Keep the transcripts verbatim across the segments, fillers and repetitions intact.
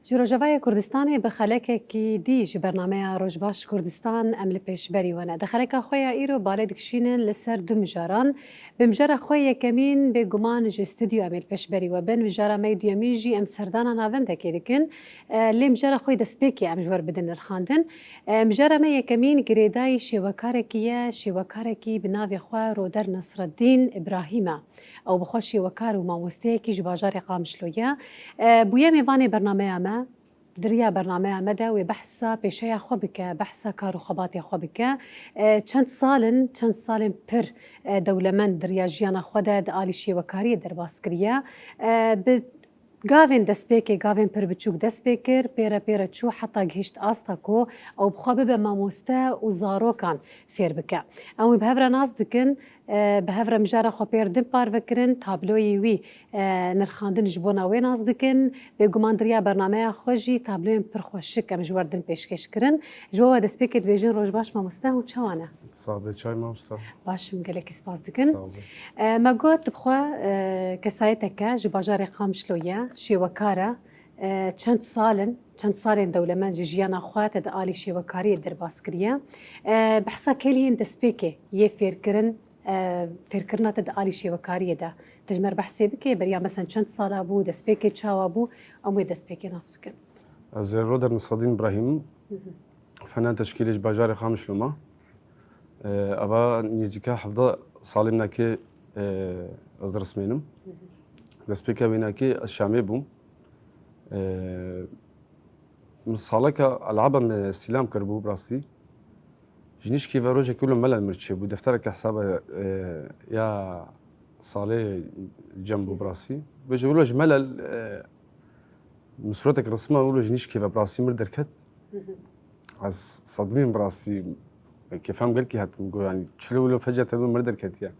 Ji Rojavayê Kurdistanê bi xelekekî dî ji bernameya Rojbaş Kurdistan em li pêşberî we ne. Di xeleka xwe ya îro balê dikişînin li ser du mijaran. Bi mijara xwe yekemîn bêguman ji stûdyo em ê li pêşberî we bin. Mijara me yê duyemîn jî em serdana navendekê dikin. E, lê mijara xwe yê destpêkê em ji we re bidin nirxandin. E, mijara me yekemîn girêdayî şêwekarekî ye, şêwekarekî bi navê xwe Roder Nesreddîn Îbrahîm e. Ew bi xwe şêwekar û mamosteyekî ji bajarê Qamişlo ye. E, bûye mêvanê bernameya me. Di riya bernameya me de wê behsa pêşeya xwe bike, behsa kar û xebatê xwe bike. E, çend sal in, çend salên pir, e, dewlemend di riya jiyana xwe de di alî şêwekariyê derbas kiriye. E, bi gavên destpêkê, gavên pir biçûk dest pê kir, pê re pê re çû heta gihişt asta ku ew bi xwe bibe mamoste û zarokan fêr bike. Em wî bi hev re nas dikin, e, bi hev re mijara xwe pê re din parve kirin, tabloyê wî, e, nirxandin ji bona wê nas dikin. Bêguman di riya bernameya xwe jî tabloyên pir xweşik em ji we re din pêşkêş kirin. Ji bo we destpêkê dibêjin roj baş mamoste, hûn çawa ne? Sax be, çay mamoste. Baş im, gelekî spas dikin. Sağ olun. E, me got bi xwe, e, kesayeteke ji bajarê Qamişlo ye, şêwekar e. E, çend sal in, çend salên dewlemend ji jiyana xwe te di alî şêwekariyê derbas kiriye. E, behsa keliyên destpêkê yê fêrkirin, e, fêrkirina te di alî şêwekariyê de. Tu ji me re behsê bike, beriya mesen çend sala bû, destpêkê çawa bû, em wê destpêkê nas bikin. Ez ê Roder Nisredîn Brahîm im. Hı hı. Fena teşkîlê ji bajarê Qamişlo me. E, eva nêzîka hevdeh salên nakê, e, ez dirismênim. Hı hı. Destpêka wê nakê ez Şamê bûm. E, min saleka elaba me îstîlam kiribû bi rastî. Ji nîşkî ve rojekî wilo melel mir çêbû. Deftereke hesaba, e, ya salê cem bû bi rastî. Vêca wilo ji melel, e, min sûretek resma wilo ji nîşkî ve bi rastî mir derket. Hı hı. Ez sedmîm bi rastî. Kêfa min gelkî hat, min got, yanî, çilo wilo feca te min mir derketiye.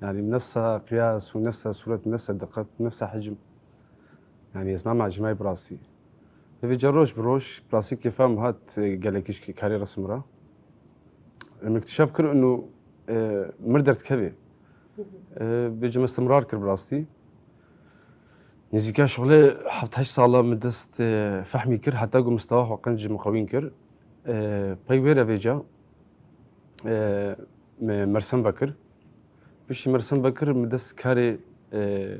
Yanî, nefsa qiyas û nefsa sûret, nefsa diqet, nefsa hicm. Yanî, ez mama cimay bi rastî. Vêca roj bi roj, bi rastî kêfa min hat, e, gelekî ji karê resim re. Em iktîşaf kir û, e, mir derdikevê. E, vêca me istimrar kir bi rastî. Nêzîka şixulê heft heşt sala min dest, e, fehmî kir, heta ku mistewa xwe qenc ji min qewîn kir. E, pey wê re vêca, e, me mersem vekir. Piştî mersem vekir, min dest karê, e,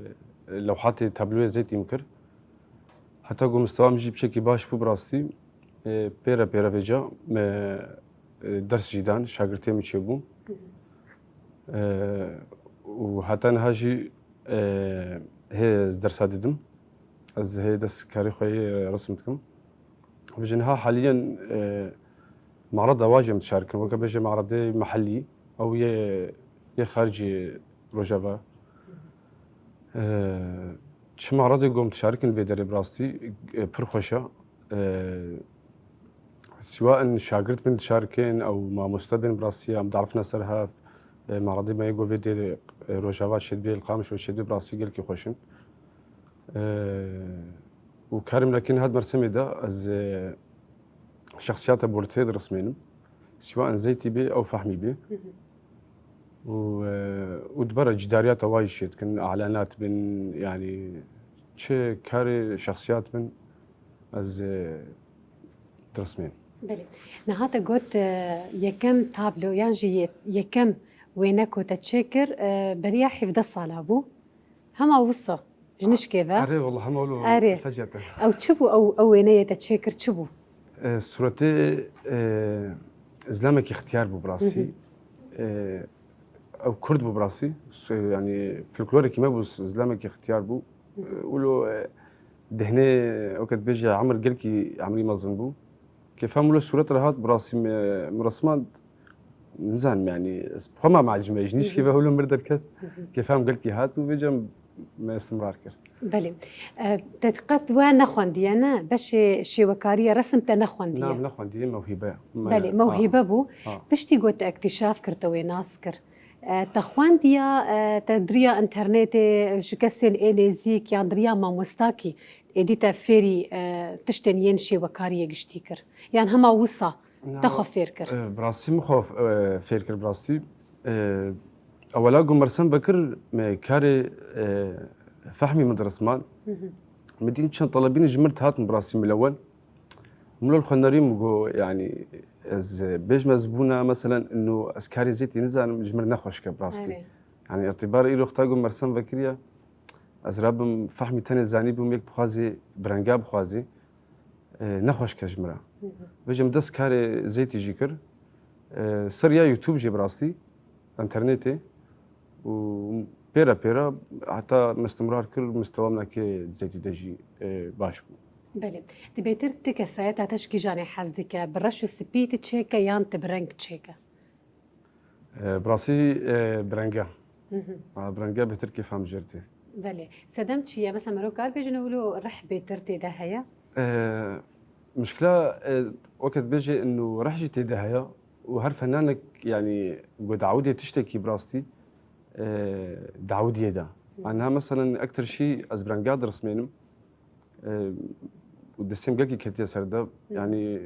lewhatê tabloyê zeytî min kir. Heta ku mistewa min jî piçekî baş bû bi rastî, e, pê re pê re vêca me, e, ders jî dan, şagirtê min çêbû. E, û heta niha jî, e, hê ez dersa didim. Ez hê dest karê xwe yê resim dikim. Vêca niha haliyen, e, merada wajê em dişarikin, weke bêje meradê mehellî, ew yê, yê xaricê Rojava. E, çi meradê ku em dişarikin vê derê bi rastî, e, pir xweş e. E, siwa in şagirt bin dişarikin, ew mamoste bin bi rastî, em diarifne ser hev, e, meradê me yê ku vê derê, e, Rojava çêdibê, li Qamişlo çêdibê bi rastî gelkî xweş in. E, û karê min nekî niha di mersemê de ez, e, şexsiyata bortê dirismênim. Siwa in zeytî bê, ew fehmî bê. Hı hı. Û, e, û dibera cîdariyata wa jî çêdikin, elanat bin, yanî çi karê şexsiyat bin, ez, e, dirismênim. Belê. Niha te got, e, yekem tablo, yan jî ye-, yekem wêne ku te çêkir, e, beriya hevdeh sala bû. Hema wisa ji nişkê ve. Erê, wela hema wilo. Erê. Fecete. Ew çi bû, ew, ew wêneyê te çêkir çi bû? E, suretê, e, zilamekî xitiyar bû bi rastî. Hı hı. E, ew kurd bû bi rastî. Su-, yanî folklorekî me bû, s-, zilamekî xitiyar bû. Hı hı. E, wilo, e, dehnê, weke dibêje, emir gelkî emrî mezin bû. Kêfa min wilo sûret re hat, bi rastî me, min resmand, nizanim, yanî, ez bi xwe me macime, ji nîşkî ve wilo mir derket, kêfa min gelkî hat û vêca me istimrar kir. Belê. E, te qet we nexwendiye, ne? Beşê şêwekariye, resim te nexwendiye? Na, min nexwendiye, mewhîbe. Me, belê, ha, mewhîbe bû. Ha. Piştî got te iktîşaf kir, te wê nas kir. E, te xwendiya, e, te di riya înternetê, ji kesên ê nêzîk yan di riya mamostakî êdî te fêrî, e, tiştên yên şêwekariyê giştî kir? Yan hema wisa te xwe fêr kir? E, bi rastî min xwe, e, fêr kir bi rastî. E, ewela ku mersem vekir, me karê, e, fehmî min dirisman. Hı hı. Min dîn çend telebîn ji mir dihatin bi rastî min lewen. Min li xwe nerî min got, yanî ez bêjim ez bûna meselen ino ez karê zêtî nizanim, ji mir nexweş ke bi rastî. Erê. Yanî îtîbar îro xwe ta got mersem vekiriye. Ez rabim fehmî tenê zanî bûm yek bixwazî bi renga bixwazî. E, nexweş ke ji min re. Hı hı. Vêjim dest karê zêtî jî kir. E, ser ya YouTube jî bi rastî, internetê. Û pêre pêre heta mistimrar kir, mistewa min eke zêtî de jî, e, baş bû. Belê. Ti bêtir ti kesayeta te ji kîjanê hez dike? Bi reş û spî ti çêke yan ti bi reng çêke? E, bi rastî, e, bi renge. Hı hı. A, bi renge bêtir kêfa min jê re tê. Belê. Sedem çi ye? Mesela mero kar bêjin wilo rih bêtir tê de heye? E, mişkila, e, weke dibêje ino rih jî tê de heye û her fenanek, yanî, ku dawidê tiştekî bi rastî, e, dawidiyê de. Hı. Aniha meselen ektir şî ez bi renga dirismênim. E, û destê min gelkî ketiye ser de. Hı. Yanî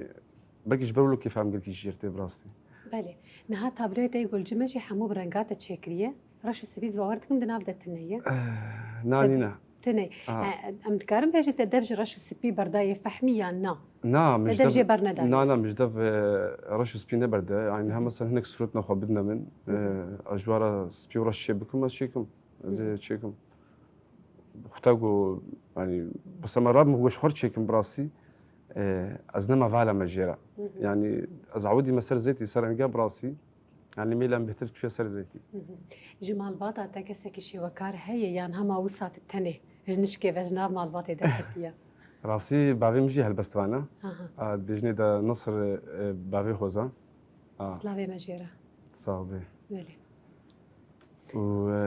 belkî ji ber wilo kêfa min gelkî jê re tê bi rastî. Belê. Niha tabloyê te yê Gulcime jî hemû bi renga te çêkiriye. Reş û spî ez bawer dikim di nav de tune ye. Eh, na, nîne. Tune. Aha. Eh, em dikarin bêjin te dev ji reş û spî berdayê fehmî yan na? Na, min ji dev jê bernedayê. Na, na, min ji dev, eh, reş û spî neberdaye. Yanî, hı hı, hem mesela hinek sûretna xwe bidine min, hı hı, eh, ez ji we re spî û reş çê bikim, ez çêkim. Ez ê, hı hı, çêkim. Xwe te got, yanî, bes em rabin ku ji xwe re çêkin bi rastî, e, ez nema vala me jê re. Hı hı. Yanî, ez ewidî me ser zêtî, ser renge bi rastî, yanî, mêla min bêhtir çûye ser zêtî. Hı hı. Ji malbata te kesekî şêwekar heye yan hema wisa tu tenê ji nişkê ve ji nav malbatê derketiye? Rastî, bavê min jî helbestvan e. Aha. A, dibêjinê de Nasir, e, bavê xwe za. A. Slavê me jê re. Sağ ol. Belê. Û, e,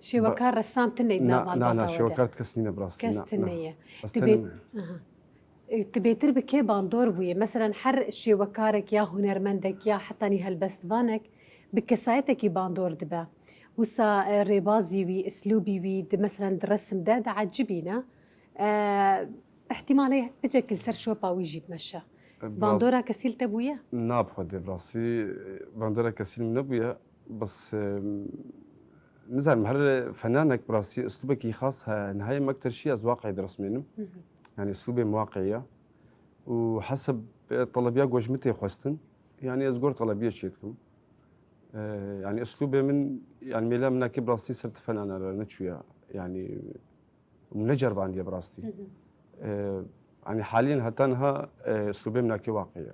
şêwekar, ressam tune di nav malbata we de? Na, na, şêwekar kes nîne bi rastî. Kes tune ye. Tu bê-, aha. E, tu bêtir bi kê bandor bûye? Meselen her şêwekarek ya hunermendek ya hetanî helbestvanek bi kesayetekî bandor dibe. Wisa, e, rêbazî wî, islûbî wî di, meselen di resim de diecibîne. E, îhtîmal heye piçek li ser şopa wî jî bimeşe. E, bi rast- Bandora kesî li te bûye? Na, bi xwedê bi rastî, e, bandora kesî li min nebûye. Bes, e, nizanim, her fenanek bi rastî uslubekî xas heye. Niha yê min ektir şî ez waqî dirismênim. Hı hı. Yanî uslubê min waqî ye. Û heseb, e, telebiya ku ji min tê xwestin. Yanî ez gor telebiyê çê dikim. E, yanî uslubê min, yanî mêla min nekê bi rastî ser ti fenanan re neçûye. Yanî Min neceribandiye bi rastî. Hı hı. E, yanî haliyen heta niha, e, uslubê min nakê waqî ye.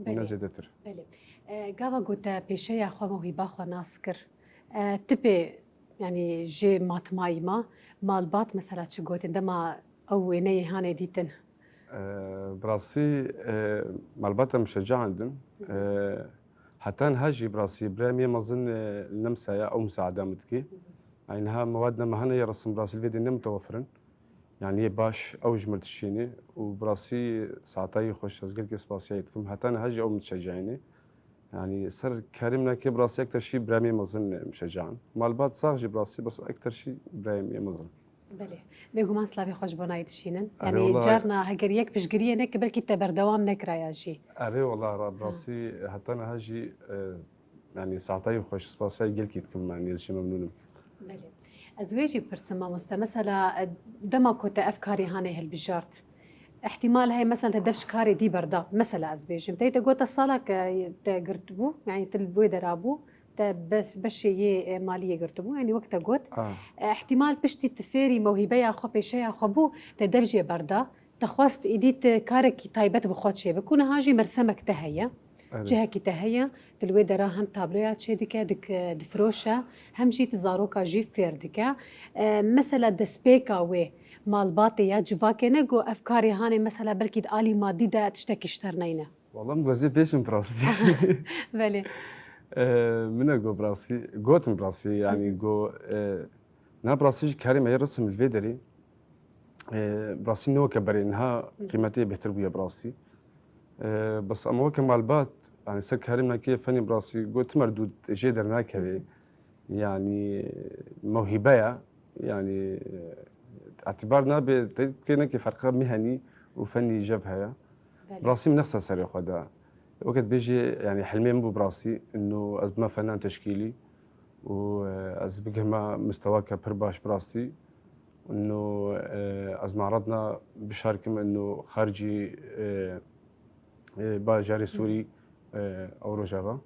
Belê. Ne zêdetir. Belê. E, gava ku te pêşeya xwe, mewhîba xwe nas kir, e, tu pê, yanî jê matmayî ma, malbat mesela çi gotin dema ew wêneyê hanê dîtin? E, bi rastî, e, malbata min şecaandin. Hı hı. E, heta niha jî bi rastî birayê min yê mezin, e, li Nemsa ye, ew misaada min dike. Hı hı. Yanî niha mewad nema hene yê resim bi rastî li vê dê ne mutewefir in. Yanî yê baş ew ji mir dişînê û bi rastî saeta yê xweş, ez gelkê spasiya yê dikim. Heta niha jî ew min dişecihînê. Yanî ser karê min nekê bi rastî ektir şî birayê min yê mezin min şecihand. Malbat sax jî bi rastî, bes ektir şî birayê min yê mezin. Belê. Bêguman slavê xwe ji bona yê dişînin. Erê, yanî wela carna heger yek piştgiriyê neke belkî te berdewam nekiraya jî. Erê, wela ra-, bi rastî heta niha jî, e, Yanî saetayî xweş, spasiya gelkî dikim, yanî ez jê memnûn im. Belê. Ez wê jî pirsim mamoste. Mesela, e, dema ku te ev karê hanê hilbijart, îhtîmal heye mesela te dev ji karê dî berda. Mesela ez bêjim. Te te got te salek, e, te girtibû, yanî tu li wê dera bû, te beş-, beşê yê, e, maliyê girtibû. Yanî wek te got. Ah. E, îhtîmal piştî tu fêrî mewhîbeya xwe, pêşeya xwe bû, te dev jê berda. Te xwest êdî tu karekî taybet bi xwe çêbik û niha jî mersemek te heye, erê, cihekî te heye, tu li wê dera hem tabloya çêdike, dik-, difiroşe, hem jî tu zaroka jî fêr dike. E, mesela destpêka wê malbatê ya civakê ne ku ev karê hanê mesela belkî di alî madî de tiştekî ji te re neyne. Wala min wezî pêşim bi rastî. Belê. E, min e got bi rastî, gotim bi rastî, yanî, hı hı, got, e, na bi rastî jî karê me yê resim li vê derê. E, bi rastî ne weke berê niha, hı hı, qîmetê bêhtir bûye bi rastî. E, bes ama weke malbat, yanî ser karê me kê fenê bi rastî got, tu merdû jê dernakevê. Hı hı. Yanî mewhîbe ye. Yanî, e, îtîbar nabe, te kê nekê ferqa mihenî û fenî jev heye. Belê. Bi rastî min nexse serê xwe de. Weke dibêjê, yanî hilmê min bû bi rastî, ino ez bime fenan teşkîlî û, e, ez bigihime mistewake pir baş bi rastî. Û, e, ez meredna bişarkim û xercî, e, e, bajarê Sûrî, e, ew rojava.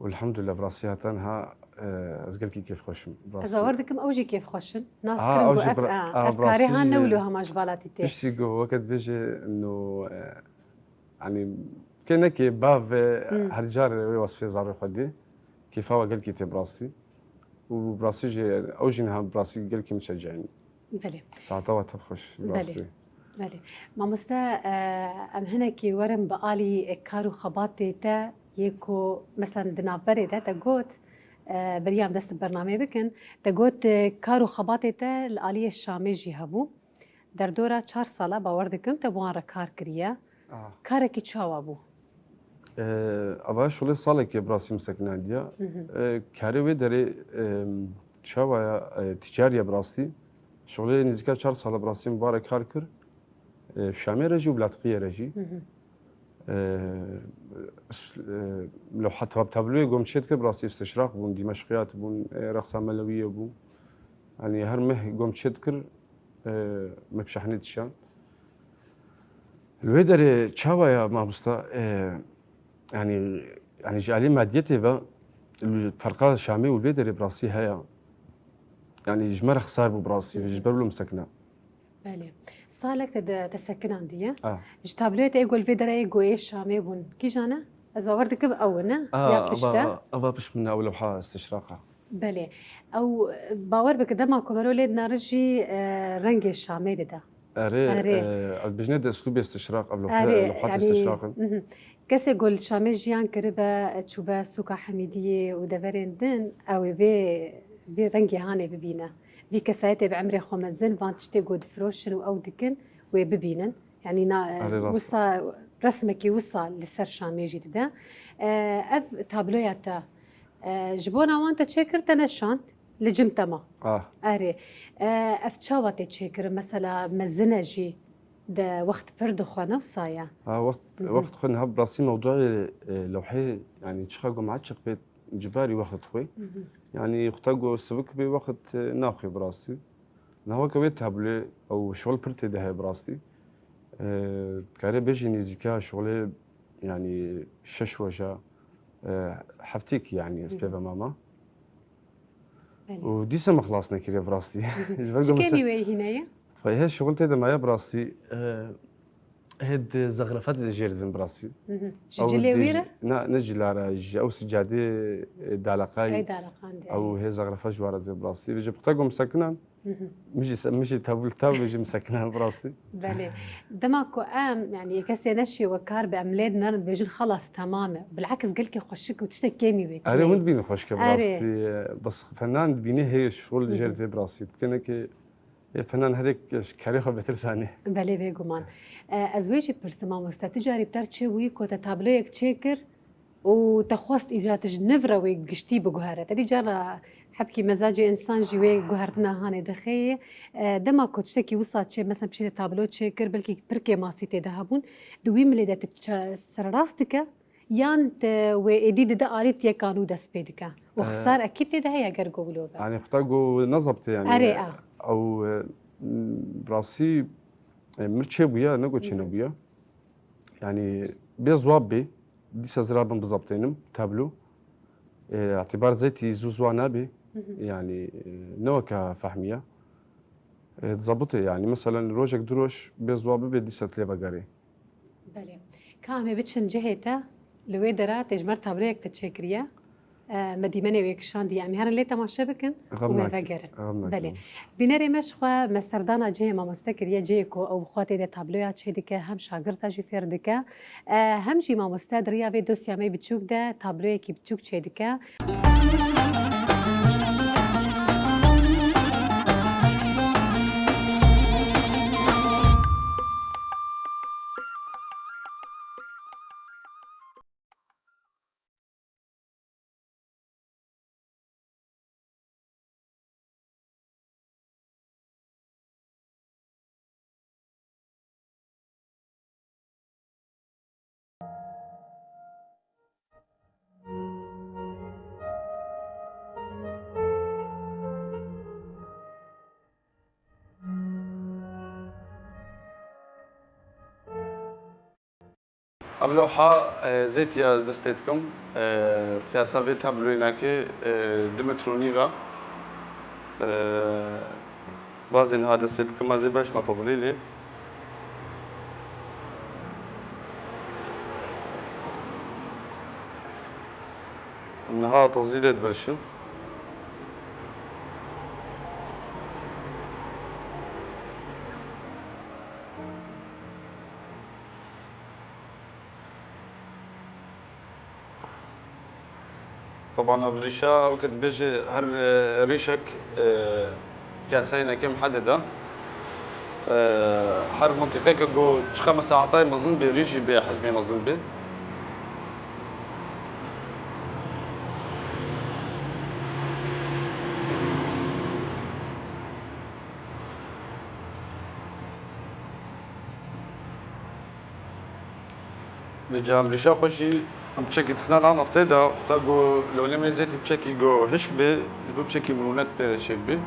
Û elhamdulillah, bi rastî heta niha, e, ez gelkî kêfxweş im, bi Ez rastî. Bawer dikim ew jî kêfxweş in. Nas Ha, kirin ew ku jî ev, bira-, a, ha, ev bi rastî karê ha jî newlo hema ji vala tî tê. Piştî ku weke dibêje, no, e, yanî, kê nekê bav ve Hmm. her car wê wesfê zarê xwe dê. Kêfa we gelkî tê bi rastî. Û bi rastî jî ew jî niha bi rastî gelkî min şecîyayîn. Belê. Saeta we tev xweş, bi Belê. rastî. Belê. Mamoste, e, em hinekî werin bi alî kar û xebatê te yê ku, meselen, di navberê de te got, e, beriya em dest bi bernameyê bikin, te got, e, kar û xebatê te li aliyê Şamê jî hebû. Derdora çar sala bawer dikim te bi wan re kar kiriye. Ah. Karekî çawa bû? Ee, ava şolê salekê bi rastî min sekinandiya. Hı hı. Ee, karê wê derê, em, çawa ya, e, tîcariya bi rastî. Şolê nêzîka çar sala bi rastî min bare kar kir. Ee, Şamê re jî û Bilatqiyê re jî. Hı hı. Ee, s-, e, lewha tab-, tabloyê gom çêdikir bi rastî îstişraq bûn, dîmeşqiyat bûn, e, reqsa melewiyê bûn. Yanî her meh gom çêdikir, e, me bi şehnê dişan. Li wê derê çawa ya mamosta, e, yanî, yanî ji alî madiyetê ve li ferqa Şamê û vê derê bi rastî heye. Yanî ji me re xisar bû bi rastî, Hı hı. ji ber wilo min sekina. Belê. Salek te de, te sekinandiye. Ah. Ji tabloyê te ê gol vê derê ê goyê Şamê bûn. Kîjan e? Ez bawer dikim ew ne? Ah, Ya pişt e? ava, ava pişt min ew lewha istişraqa. Belê. Ew, bawer bike dema ku mero lê dinare jî, e, rengê Şamê dide. Erê, Erê. e, ez bijne de uslûbê istişraq, ev lewha, Erê, lewhatê yanî, istişraq in. mhm. Kesê ku li Şamê jiyan kiribe, çûbe sûka Hemîdiyê û deverên din, ew ê vê, vê rengê hanê bibîne. Vî kesayetê bi emrê xwe mezin van tiştê ku difiroşin û ew dikin, wê bibînin. Yanî na, Erê, rast. wisa, resmekî wisa li ser Şamê jî dide. E, ev tabloya te, e, ji bona wan te çêkir, te neşand, li cim te ma. Ah. Erê. E, ev çawa tê çêkirin? Mesela mezin e jî, de wext pir dixwe, ne wisa ye? Ha, wext, Mhm. wext xwe niha bi rastî mewduê, e, lewhê, yanî çiqa ku meçiq bê, cibarî wext xwe. Mhm. Yanî xwe ta ku sivik bê wext, e, naxwe bi rastî. Niha weke wê tabloyê ew şol pir tê de heye bi rastî. E, dikare bêjî nêzîka şolê, yanî şeş roja, e, heftêkî, yanî ez pê Mhm. ve mama. Belê. Û dîsa me xilas nekiriye bi rastî. Ji ber Çi ku kêmî mesela wê hîne ye? Hê şixul tê de maye bi rastî. E, hê di zexrefetê de jêr dibin bi rastî. Mhm. Ji Ew cilê dê wî ji-, re? Na, ne cila re, ji ew sicadê, e, daleqayî. Ey daleqan de. Ew hê zexrefet ji wa re dibe bi rastî. Vê ji puxta ku min sekinan, Mhm. min jî se-, min jî tevil tev jî min sekinan bi rastî. Belê. Dema ku em, yanî, kesê neşê we kar be, em lê dinerin, dibêjin, xelas, temam e. Bilekis gelkî xweşik û tiştek kêmî wê Erê, tîne. hûn dibînin xweşik e bi Erê. rastî. Bes fenan dibînî hê şixul Hı hı. jêr dê bi rastî. Dikene ki, ê fenan herek ji karê xwe bêtir zanî. Belê, bêguman. E, ez wê jî pirsim, mamoste, ti carî bi te re çêbûyî ku te tabloyek çêkir û te xwest îcar te ji niv re wê giştî biguhere. Te dî cara hebkî mezacê însan jî wê guhertina hanê dixeyê. E, dema ku tiştekî wisa çê, mesela piştî te tablo çêkir, belkî pir kêmasî tê de hebûn, di wî milê de tu ça-, sererast dike, yan te wê êdî dide alî tiyeka nû dest pê dike. Û Ee, xisar ekîd tê de heye ger go wilo be. Yanî xwe ta go nezabte yanî. Erê, a. Ew, e, rastî, e, mir çêbûye, ne go çê Hı hı. nebûye. Yanî bê ziwab bê, dîsa zira bin bizabtênim, tablo. E, îtibar zeytî zû ziwa nabê. Hı hı. Yanî, e, ne weke fehmiye. E, zabitê yanî. Meselen rojek du roj bê ziwa bibe dîsa tu lê vegerê. Belê. Ka em ê biçin cihê te, li wê dera tê ji me re tabloyek te çêkiriye. E, me dîmenê wê kişandiye. Em ê herin lê temaşe bikin û Xem wê nake, vegerin. xem nake. Belê. Bînerê me ji xwe me serdana cihê mamoste kiriye, cihê ku ew xwe tê de tabloya çêdike, hem şagirta jî fêr dike. E, hem jî mamoste di riya vê dosya me biçûk de tabloyekî biçûk çêdike. Ev lewha, e, zêtiya ez dest pê dikim. E, piyasa vê tabloyê nake, e, du metr û nîv e. E, bazê niha dest pê dikim, ez ê beşma tezlîlê. Niha tezlîlê dibêjim. Teban ev rîşa, weke dibêje her, e, rîşek, e, piyasayê neke mihedded e. E, her mintîqeke ku çiqa mesahetayê mezin bê, rîş jî bê hecmê mezin bê. Vêca em rîşa xwe jî em piçekî dixine nav neftê de, heta ku lolê me zêtî piçekî ku hişk bê, ji bo piçekî mirûnet pê çêk bê.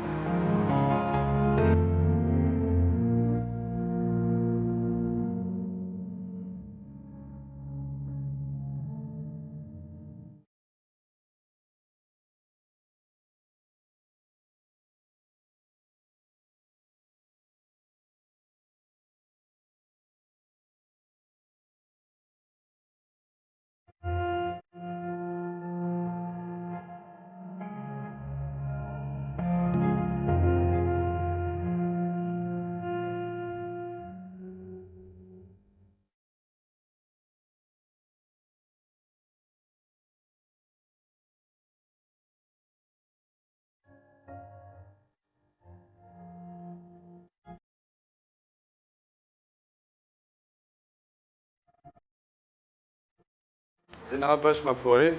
Sê niha beş me porê,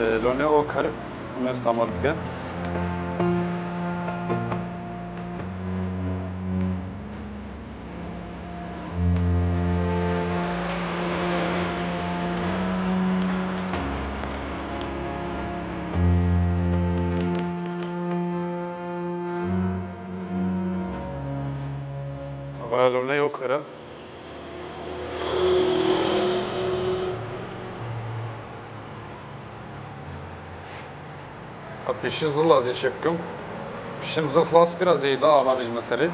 e, lone o kar me îstemal dike. Ava lone o kar e. Ha, pêşî zil ez ê çêbikim. Piştî min zil xilas kir, ez ê da ava bêjime serê.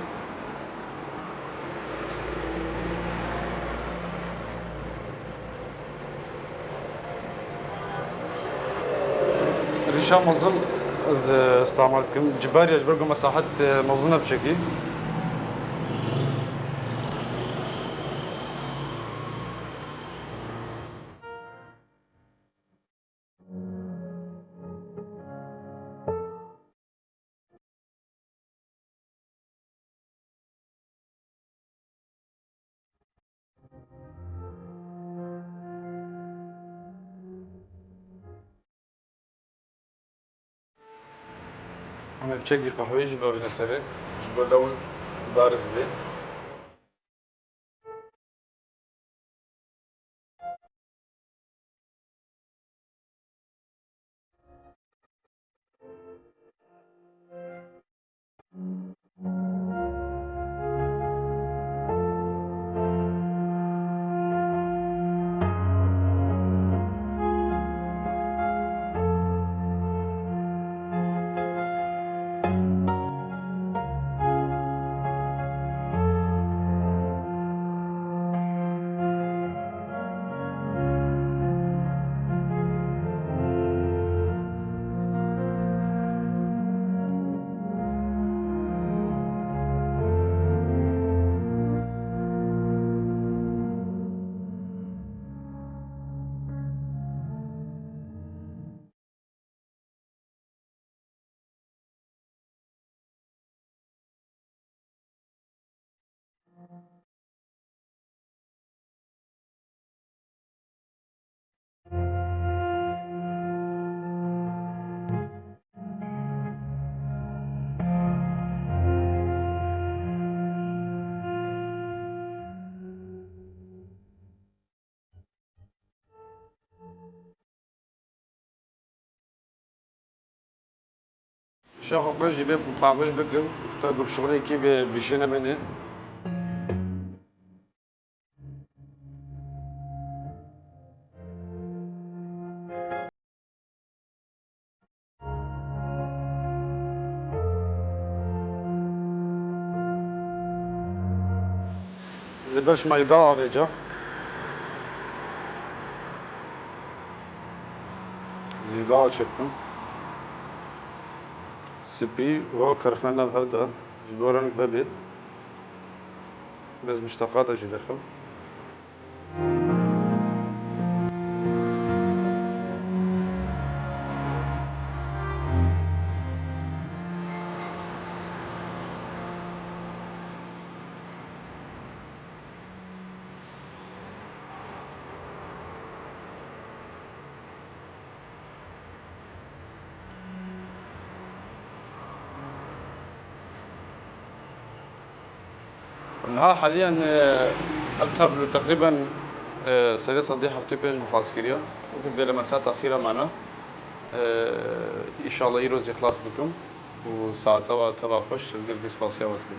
Rîşa mezin ez, e, îstemal dikim. Ji ber ya, ji ber ku mesahet, e, mezin e piçekî. Em ê piçekî qehweyî jî bavêne serê, ji bo lew bariz bê. Şaxa xwe jî bê paqij bikin, ta ku şixulekî bê bîşê nebêne. Zî beş mayda avêca. Zî daha çektim. Sipî û kirxnena hevda ji bo reng vebê. Bez muştaqata jî derxim. Niha haliyen, e, ev tablo teqrîben, e, serê sedî heftê pênc bi faz kiriye. Wekî vê lema saeta xîra mane. E, Înşallah îro zî xilas bikim û saeta we teva xweş, gelkî spasiya we dikim.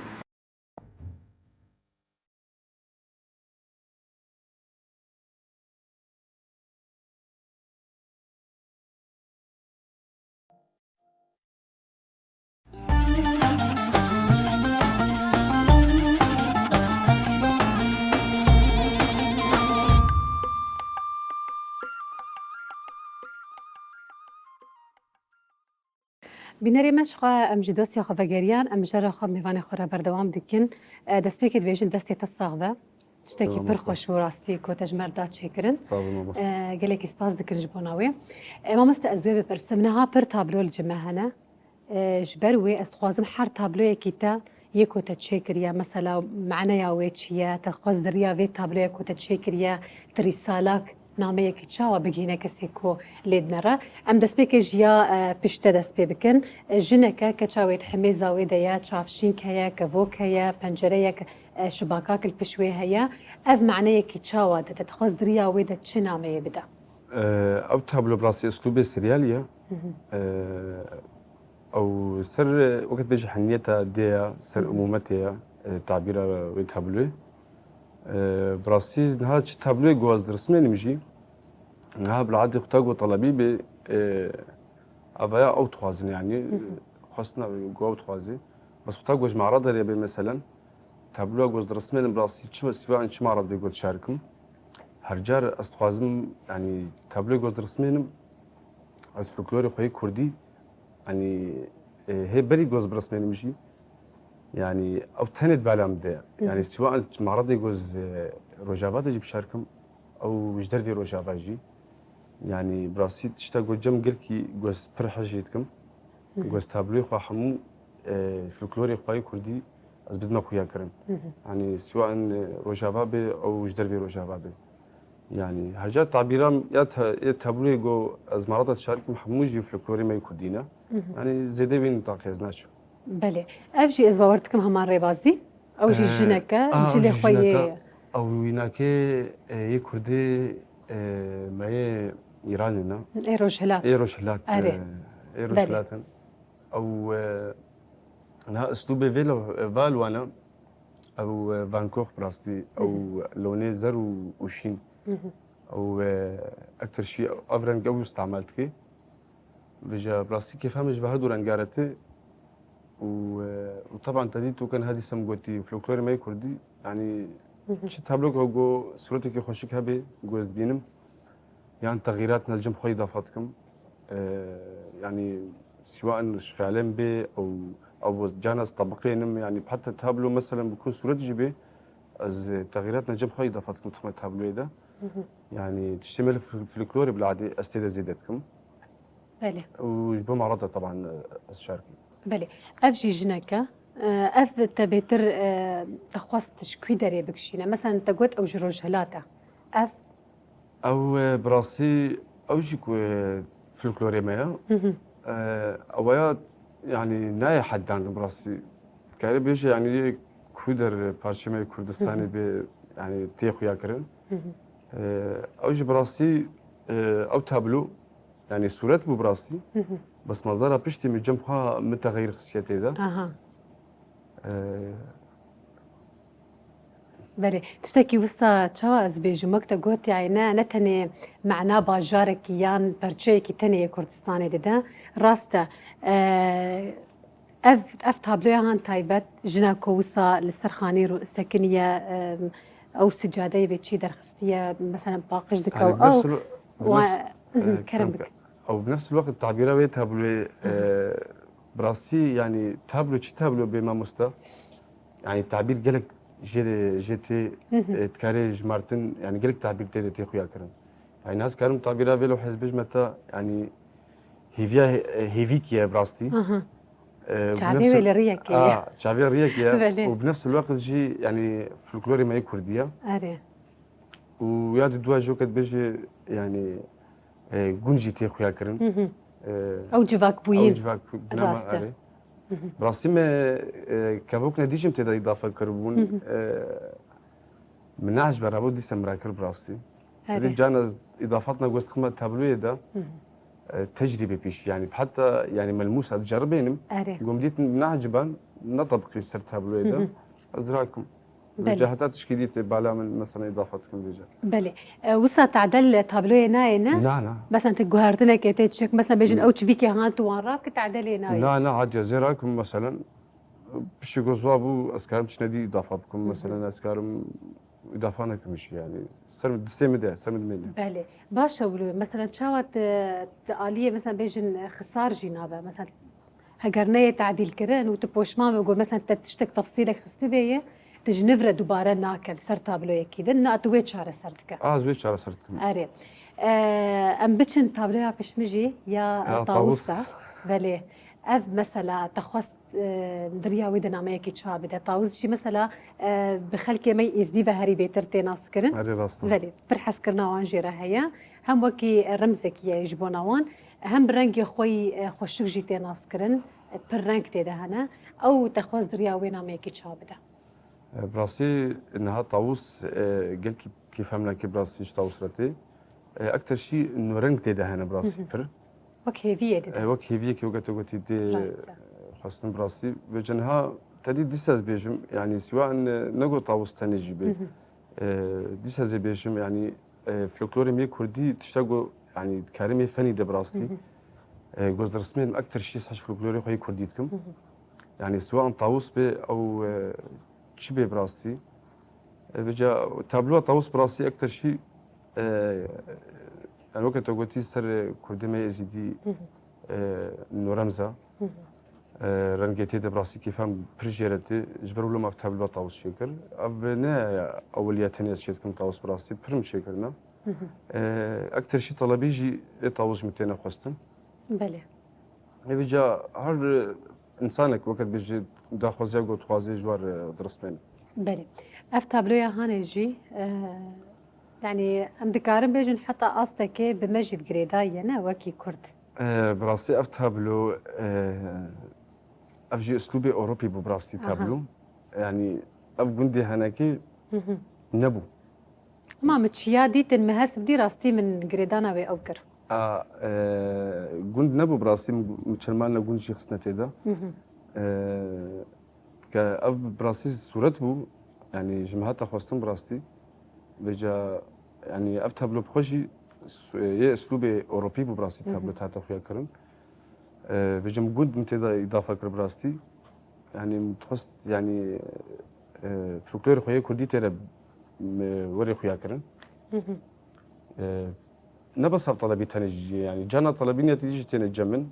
Bînerê me, ji xwe em ji dosya xwe vegeriyan, em ji re xwe mêvanê xwe re berdewam dikin. E, destpêkê dibêjin destê te sax be. Tiştekî pir xweş û rastî ku te ji me re da çêkirin. Sağ ol mamoste. E, gelekî spas dikin ji bona wê. E, mamoste, ez wê bipirsim, niha pir tablo li cem me hene. E, ji ber wê ez dixwazim her tabloyekî te yê ku te çêkiriye, mesela maneya wê çi ye, te xwest di riya vê tabloya ku te çêkiriye, tu rîsalak nameyekî çawa bigihîne kesê ku lê dinere? Em destpêkê ji ya, e, pişt de dest pê bikin. E, jineke, keça wê di himêza wê de ye, çavşînk heye, kevok heye, pencereyek, e, şibakak li pişt wê heye. Ev maneyekî çawa dide? Dixwest di riya wê de çi nameyê bide? E, ew tablo bi rastî uslûbê sirrealî ye. Hı hı. E, Ew ser, e, weke dibêje heniyeta dê ya, ser, hı hı, umûmetê ya, e, tabîra wê tabloyê. E, bi rastî niha çi tabloyê ku ez dirismênim jî, niha bilhadê xwe ta ku telebî bê, e, avaya ew dixwazin, yanî, hı hı, xwestina ku ew dixwazê. Bes xwe ta ku ji mara derê bê, meselen, tabloya ku ez dirismênim bi rastî çi, sîwa in çi mara dibê ku ez dişarikim. Her car ez dixwazim, yanî, tabloyê ku ez dirismênim, ez folklorê xwe yê kurdî, yanî, e, hê berî ku ez birismênim jî, yanî, ew tenê di bala min de ye. Hı hı. Yanî, sîwa in maradê ku ez, e, Rojava de jî bişarikim, ew ji dervê Rojava jî. Yanî, bi rastî tişta ku cem gelkî ku ez pir hej jê dikim. Hı hı. Ku ez tabloyê xwe hemû, e, folklorê xwe yê kurdî ez bidime xuyakirin. Hı hı. Yanî, sîwa in, e, Rojava be, ew ji dervê Rojava be. Yanî, her ca tabîra ya ta-, yê tabloyê ku ez marada dişarikim hemû jî folklorê me yê kurdî ne. Hı hı. Yanî, zêde wî nitaqê ez naçim. Belê. Ev jî ez bawer dikim heman rêbazî. Ew jî, e, jinek e, a, ew cilê jî xwe jinek yê e. Ew wînakê, e, yê kurdê, e, me yê Îranê ne. Ê Rojhilat. Ê Rojhilat, erê, e, ê Rojhilat in. Ew, e, niha uslûbê vê lo-, e, va li wan e. Ew, e, Van Gogh bi rastî, ew lonê zer û, û şîn. Hı hı. Ew, e, ektir şî, ev reng ew îstemal dike. Vêca bi rastî kêfa min ji ve her du renga re tê. Û, e, û teban te dît û ken hedî sem gotî folklorê me yê kurdî, yanî, hı hı, çi tablo ku suretekî xweşik hebe, ku ez dibînim, yan texîrat ne cem xwe îdafa dikim. E, yanî, sîwa in ji xeyalê min bê, ew, ew cana ez tebiqênim, yanî, heta tablo, meselen, bikun suret jî bê, ez, e, texîrat ne cem xwe îdafa dikim tixme tabloyê de. Hı hı. Yanî, tiştê me li fol-, folklorê bilade ez tê de zêde dikim. Belê. Û ji bo marada teban, e, ez şer kim. Belê. Ev jî jinek e. E, ev te bêtir, e, te xwest ji kwî derê bikişîne? Mesela te got ew ji Rojhilat e. Ev? Ew, e, bi rastî ew jî ku, e, folklorê me ye. Hı hı. E, ew ya, yanî nayê hedan bi rastî. Kare bêje, yanî yê ku der parçê me yê Kurdistanê, hı hı, bê, yanî tê xuya kirin. Hı hı. E, ew jî bi rastî, e, ew tablo, yanî sûret bû bi rastî. Hı hı. Bes mezara piştî min cem xwe min texeyir xistiye tê de. Aha. Ee, Belê. Tiştekî wisa çawa ez bêjim, wek te got, yani ne, ne tenê mana bajarekî yan perçeyekî tenê yê Kurdistanê dide. Rast e. Ee, ev, ev tabloya han taybet, jina ku wisa li ser xanî ru-, sekiniye, em, Ew sicadeyê vê çî derxistiye, mesela paqij dike Yani û bi nefs ew el- bi wa nefs- e, kerem bik. Ew bi nefs el weqt tabîra wê tabloyê, e, bi rastî yani tablo çi tablo bê mamosta? Yani tabîr gelek jê jê tê, e, dikare ji martin yani gelek tabîr tê de tê xuya kirin. Yani ez karim tabîra vê lewhê ez bêjme te yani hêviya, e, hêvîkî ye bi rastî. Aha. E, bi Çavê nefs wê el- li riyekê ye. A, çavê riyekê ye. Belê. Û bi nefs el weqt jî yani folklorê me yê kurdî ye. Erê. Û ya di dua jî weke dibêje yani, e, gund jî tê xuya kirin. E, Ew civakbûyî. Ew civak nama Rast e. erê. Bi rastî me, e, kevok ne dîjim tê de îdafe kiribûn. E, min neacibe rabo dîse min ra kir bi rastî. Erê. Dî can ez îdafat ne gost xime tabloyê de. E, tecrîbe pîş yani heta yani melmûs ez ceribênim. Erê. Gom dît neaciban ne tabqî ser tabloyê de. Ez rakim. Belê. Vêca heta tişkî dî tê bala min mesela îdafa dikim vêca. Belê. E, wisa tadel tabloyê nayê ne? Na, na. Mesela te guhertinekê tê çek, mesela bêjin ew çivîkê han tu wan rakî tadelê nayê. Na, na, hatiye zê rakim mesela piştî ku ziwa bû ez karim tiştine dî îdafa bikim. Mesela ez karim îdafa nekim jî yani. Ser min distê min de, ser min dimêne. Belê. Baş e wilo. Mesela çawa te, te aliyê mesela bêjin xisar jî nabe. Mesela Heger neyê tadîl kirin û tu poşman ve got, mesela te tiştek tefsîlek xistibêye, tu ji niv re dubare nake li ser tabloyekî din, na tu wê çareser dike. A, ez wê çareser dikim. Erê. E, em biçin tabloya pişmijî ya, Ya, e, Tawusa. Tawus. Belê. Ev mesela te xwest, e, di riya wê de nameyekî çawa bide. Tawus jî mesela, e, bi xelkê me yê êzdî ve herî bêtir tê naskirin. Erê, rast e. Belê. Pir hezkirina wan jê re heye. Hem wekî remzekî ye ji bona wan. Hem bi rengê xwe yî, e, xweşik jî tê naskirin, e, pir reng tê de hene. Ew te xwest di riya wê nameyekî çawa bide? E, bi rastî niha Tawus, e, gelkî kêfemnakê bi rastî ji Tawus re tê. E, ekter şî nûreng tê de hene bi rastî pir. Wek hêviyê dide. E, wek hêviyekî weke te gotî tê Rast e. xwestin bi rastî. Vêca niha te dî dîsa ez bêjim, yanî siwa in, e, ne got Tawus tenê jî bê. E, dîsa ez ê bêjim, yanî, e, folklorê me yê kurdî tişta ku, yanî dikarim ê fenî de bi rastî. E, goz dirismênim ektir şî saç folklorê xwe yê kurdî dikim. Yanî siwa in Tawus bê, ew, e, çi bê bi rastî. E, vêca tabloya Tawus bi rastî ektir şî, e, yani weke te gotî ser kurdê me yê Êzîdî, e, nûremz e. E, rengê tê de bi rastî kêfa min pir jê re tê. Ji ber wilo me ev tabloya Tawus çêkir. Ev ne ewiliya tenê ez çêdikim Tawus bi rastî. Pir min çêkirine. E, ektir şî telebî jî ê Tawus ji min têne xwestin. Belê. Hêvîca her, e, insanek weke dibêje daxwaziya ku dixwaze ji wan, e, dirismêne. Belê. Ev tabloya hanê jî, e, yanî em dikarin bêjin heta astekê bi me jî girêdayî ye, ne wekî Kurd. E, bi rastî ev tablo, e, ev jî uslûbê Ewropî bû bi rastî tablo. Yanî ev gundê henekê nebû. Ama min çiya dîtin, min hesib dî rastî min girêdana wê ew kir. A, e, gund nebû bi rastî, min, min çermalina gund jî xistine tê de. E, ke ev bi rastî sûret bû, yanî ji min hate xwestin bi rastî. Vêca, yanî ev tablo bi xwe jî su-, yê uslûbê Ewropî bû bi rastî tablo hate xuya kirin. E, vêca min gund min tê de îdafe kir bi rastî. Yanî min dixwest, yanî, e, folklorê xwe yê kurdî tê re, e, were xuya kirin. E, ne bes ev telebî tenê jî, yanî cana telebî niyetî jî têne cem min.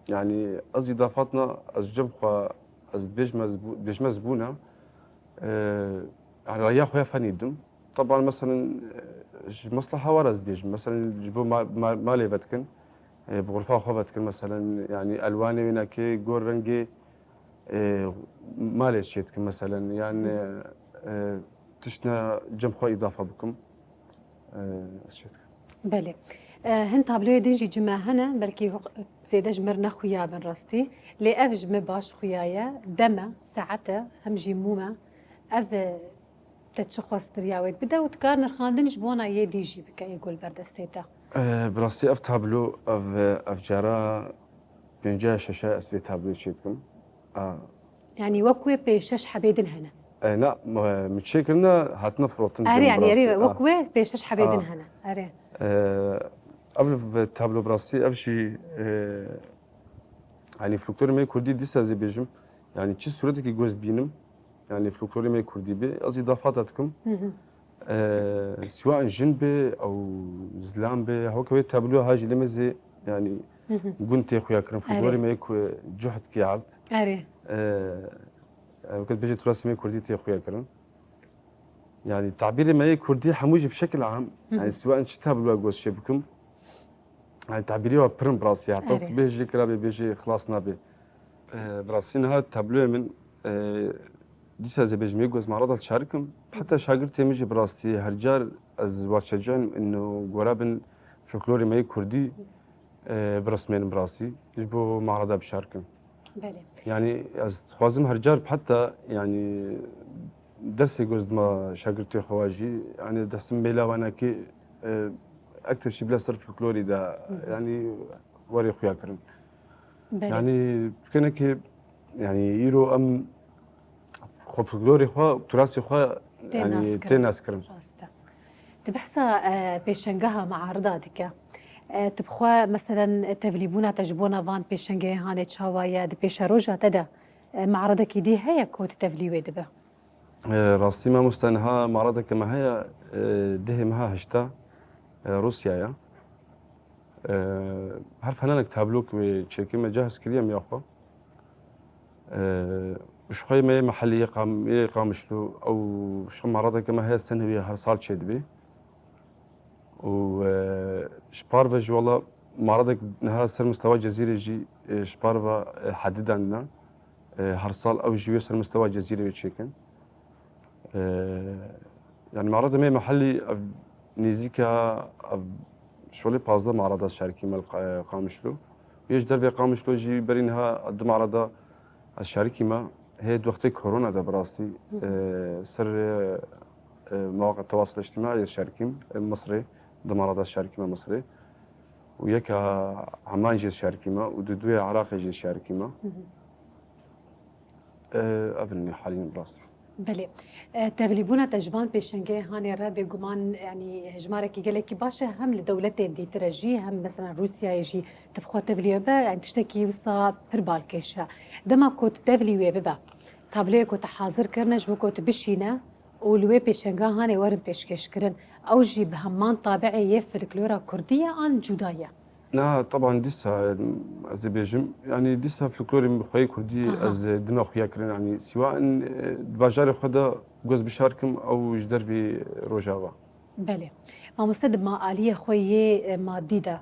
Yanî ez îdafatna, ez cem xwe, ez dibêjme ez bû-, dibêjme ez bûne. E, yanî raya xwe ya fenî dim. Teban, meselen, e, ji mesleha war ez dibêjim. Meselen, ji bo ma-, ma-, malê vedikin, e, bi xurfa xwe vedikin, meselen, yanî elwanê wênekê, gor rengê, e, malê ez çêdikim, meselen, yan, e, e, tiştine cem xwe îdafe bikim, e, ez çêdikim. Belê. E, hin tabloyê din jî cime hene, belkî ho-, zêde ji mir nexuya bin rastî. Lê ev ji me baş xuya ye. Dem e, saet e, hem jî mûm e. Ev, e, Te çi xwest diriya wê bide û dikar nirxandin ji bona yê dî jî bike yê ku li ber destê te? E, bi rastî ev tablo, ev, ev cara pêncî ya şeş e ez vê tabloyê çêdikim. A. Yanî wek wê pênc şeş hebê din hene? E, na, m-, min çêkirine hatine firotin. Erê, yanî, erê, wek wê pênc şeş hebê din hene. Erê. E, ev tablo bi rastî, ev jî, e, yanî folklorê me yê kurdî dîsa ez ê bêjim. Yanî çi sûretekî ku ez dibînim, yanî folklorê me yê kurdî bê, ez îdafata dikim. Hı hı. Ee, siwa in jin be, ew zilam be, hewke wê tabloya ha jî lê me zê, yanî, gund tê xuya kirin, folklorê me yê ku cuhd kê erd. Erê. Ee, ew ke dibêje turasê me kurdî tê xuya kirin. Yanî, tabîrê me yê kurdî hemû jî bi şekil am. Yanî, siwa in çi tabloya goz çê bikim. Yanî, tabîrê wa pir in bi rastî. Heta sibê jê kira bê, bê jê xilas nabe. Ee, bi rastî niha tabloyê min, ee, dîsa ez ê bêjim, yê goz mara da dişarikim. Heta şagirtê min jî bi rastî her car ez waçecin ino gora bin folklorê me yê kurdî, e, birismênin bi rastî. Ji bo mara da bişarikim. Belê. Yanî ez dixwazim her car heta, yanî, dersê goz dima şagirtê xwe wa jî, yanî, desim mêla wanakê, e, ektir jî bila ser folklorî de, yanî, werê xuya kirin. Belê. Yanî, kenekê, yanî, îro em xwe folklorê xwe, turasê xwe, Tê yanî, nas tê kirin. Nas kirin. Rast e. Tu behsa, e, pêşengeha mearida dike. E, tu bi xwe, meselen, tevlîbûna te ji bona van pêşengehê hanê çawa ye? Di pêşeroja te de, e, mearidekî dî heye ku tu tevlî wê dibe? E, rastî mamoste niha mearideke me heye, e, dehê meha heşta, e, Rûsya ye. E, her fenanek tablok wê çêkê me cehz kiriye ya xwe. Ee, ji xwe me yê mehellî yê Qam-, yê Qamişlo, ew ji xwe mearideke me heye senewî her sal çêdibe. Û, e, ji par ve jî wela mearidek niha ser mistewa Cezîrê jî, e, ji par ve, e, hedidan ne. E, her sal ew jî wê ser mistewa Cezîrê wê çêkin. Ee, yanî mearidê me mehellî ev nêzîka ev şolê pazdeh mearida şerikî me li Qa-, Qamişlo. Yê ji dervê Qamişlo jî berî niha du mearida ez şerikî me. Hê di wextê korona de bi rastî, e, ser, e, e, mewaqa tewas el îctîmaî yê şerikîm, e, Misirê, du mearida şerikî me Misirê. Û yeka Eman jî şerikî me û di duyê Iraqê jî şerikî me. E, ev in halîn bi rastî. Belê. E, tevlîbûna te ji van pêşengehê hanê re bêguman, yanî hejmarekî gelekî baş e, hem li dewletên dîtir e jî, hem mesela Rûsyayê jî tu bi xwe tevlî wê be, yanî tiştekî wisa pir balkêş e. Dema ku tu tevlî wê bibe, tabloyê ku tu hazir kirine ji bo ku tu bişîne û li wê pêşengeha hanê werin pêşkêşkirin, ew jî bi heman tabi'ê yê folklora kurdî ye an cuda ye? Na, teban dîsa ez ê bêjim, yanî dîsa folklorê min bi xweyê kurdî Aha. ez dima xuya kirin, yanî siwa in, e, di bajarê xwe de goz bişarkim ew ji dervî Rojava. Belê. Mamoste di ma aliyê xwe yê, e, madî de,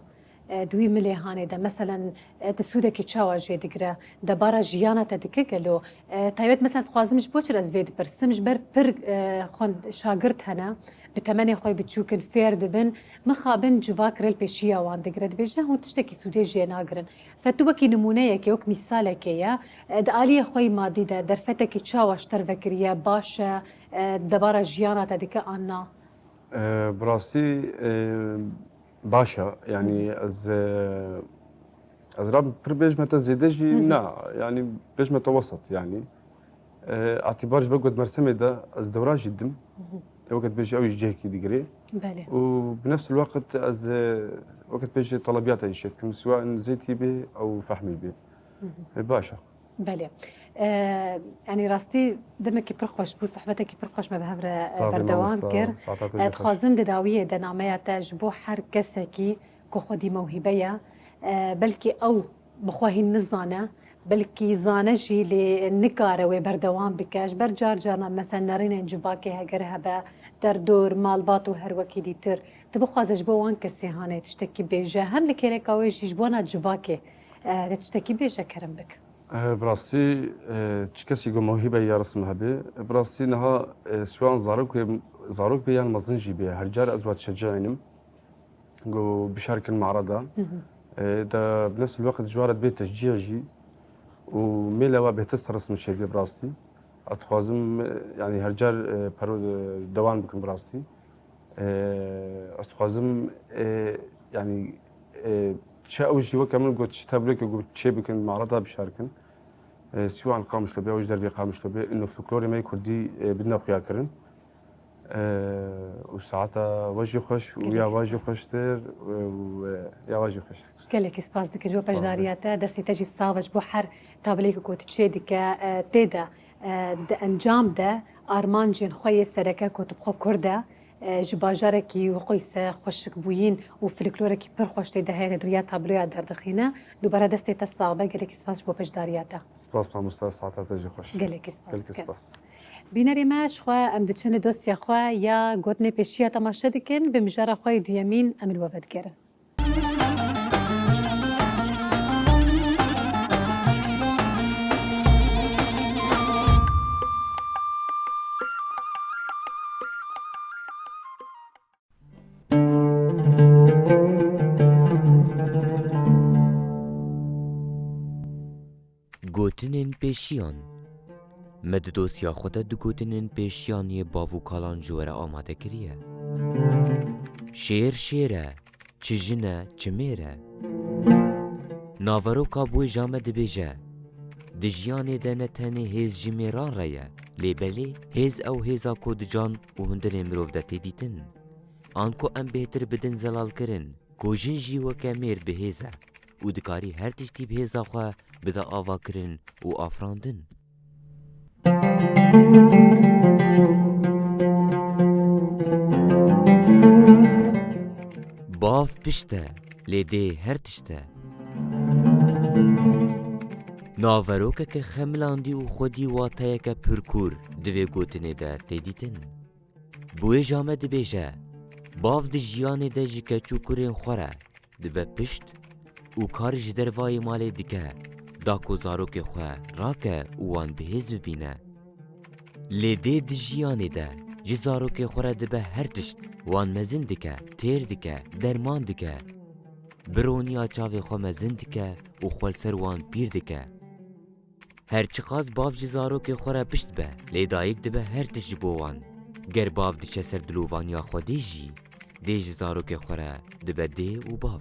e, di wî milê hanê de, meselen, e, tu sûdekî çawa jê digire, debara jiyana te dike gelo? E, taybet, mesela, dixwazim ji bo çi ez vê dipirsim, ji ber pir, e, xwend-, şagirt hene, bi temenê xwe biçûk in, fêr dibin, mixabin civak rê li pêşiya wan digire, dibêje hûn tiştekî sûdê jê nagirin. Fe tu wekî nimûneyekê, wek mîsalekê ye, e, di aliyê xwe yî madî de derfetekî çawa ji te re vekiriye, baş e, e, debara jiyana te dike an na? E, bi rastî, e, baş e. Yanî ez, e, ez rabim pir bêjme te zêde jî Hı hı. na. Yanî bêjme te wesat yanî. E, îtibar ji ber ku di Mersemê de ez dewra jî dim. Hı hı. E, weke dibêjî ew jî cihekî digirê. Belê. Û bi nefs el-weqt ez, e, weke dibêjî telebiyata jî çêdikim. Siwa in zêtî bê ew fehmî bê. Hı hı. E, baş e. Belê. E, yanî rastî demekî pir xweş bû, sohbetekî pir xweş me bi hev re, e, Sağ ol, berdewam mamosta. Kir. Saeta te E, jî xweş. Dixwazim di dawiyê de nameya te ji bo her kesekî ku xwedî mewhîbe ye, e, belkî ew bi xwe hîn nizane, belkî zane jî lê nikare wê berdewam bike. Ji ber car carna mesela nerînên civakê heger hebe, derdor, malbat û her wekî dîtir. Tu bixwaze ji bo wan kesê hanê tiştekî bêje, hem li kêleka wê jî ji bona civakê, e, te tiştekî bêje, kerem bik. E, bi rastî, e, çi kesî ku mewhîbe ya risim hebe, e, bi rastî niha, e, siwan zarok wê, zarok bê yan mezin jî bê. Her car ez wat şecînim. Go bişar kin mara da. Hı hı. E, da bi nefs el-weqt ji wara dibê teşcîya jî û mêla wa bêhtir ser risim çêke bi rastî. Ez dixwazim, e, yanî her car, e, pero, e, dewam bikim bi rastî. E, ez dixwazim, e, yanî, e, çi ew jî weke min got, çi tabloyeke got çê bikin, mara da bişar kin. E, siwa li Qamişlo bê, ew ji dervê Qamişlo bê, ino folklorê me yê kurdî, e, bidine xuya kirin. E, û saeta we jî xweş û Gelek ya we jî spas. Xweştir, e, û, e, ya we jî xweş. Gelekî spas dikim ji bo Sağ ol. Beşdariya te, destê te jî sax be ji bo her tabloyeke ku tu çê dike, e, tê de, e, di encam de armancên xwe yê sereke ku tu bi xwe kurd e, E, ji bajarekî wixwe ise xweşikbûyîn û folklorekî pir xweş tê de heye, di riya tabloya derdixîne. Dubare destê te sax be, gelekî spas ji bo beşdariya te. Spas mamoste, saeta te jî xweş. Gelekî spas Gelekî dikim. Spas. Bînerê me, ji xwe em diçin li dosya xwe ya gotinê pêşiya temaşe dikin, bi mijara xwe yê duyemîn em li we vedigerin. Gotinên pêşiyan. Me di dosya xwe de du gotinên pêşiyan yê bav û kalan ji we re amade kiriye. Şêr şêr e, çi jin e, çi mêr e. Naveroka bi wêja me dibêje, di jiyanê de ne tenê hêz ji mêran re ye, lê belê hêz ew hêza ku di can û hundirê mirov de tê dîtin. Anku em bêhtir bidin zelalkirin, ku jin jî weke mêr bi hêz e û dikarî her tiştî bi hêza xwe bide avakirin û afirandin. Bav pişt e, lê dê her tişt e. Naverokeke xemilandî û xwedî wateyeke pirkûr di vê gotinê de tê dîtin. Bi wêja me dibêje, bav di jiyanê de ji keç û kurên xwe re dibe pişt û kar ji dervayê malê dike, da ku zarokê xwe rake û wan bi hêz bibîne. Lê dê di jiyanê de ji zarokê xwe re dibe her tişt, wan mezin dike, têr dike, derman dike. Bi roniya çavê xwe mezin dike û xwe li ser wan pîr dike. Her çiqas bav ji zarokê xwe re pişt be, lê dayik dibe her tişt ji bo wan. Ger bav diçe ser dilovaniya Xwedê jî, dê ji zarokê xwe re dibe dê û bav.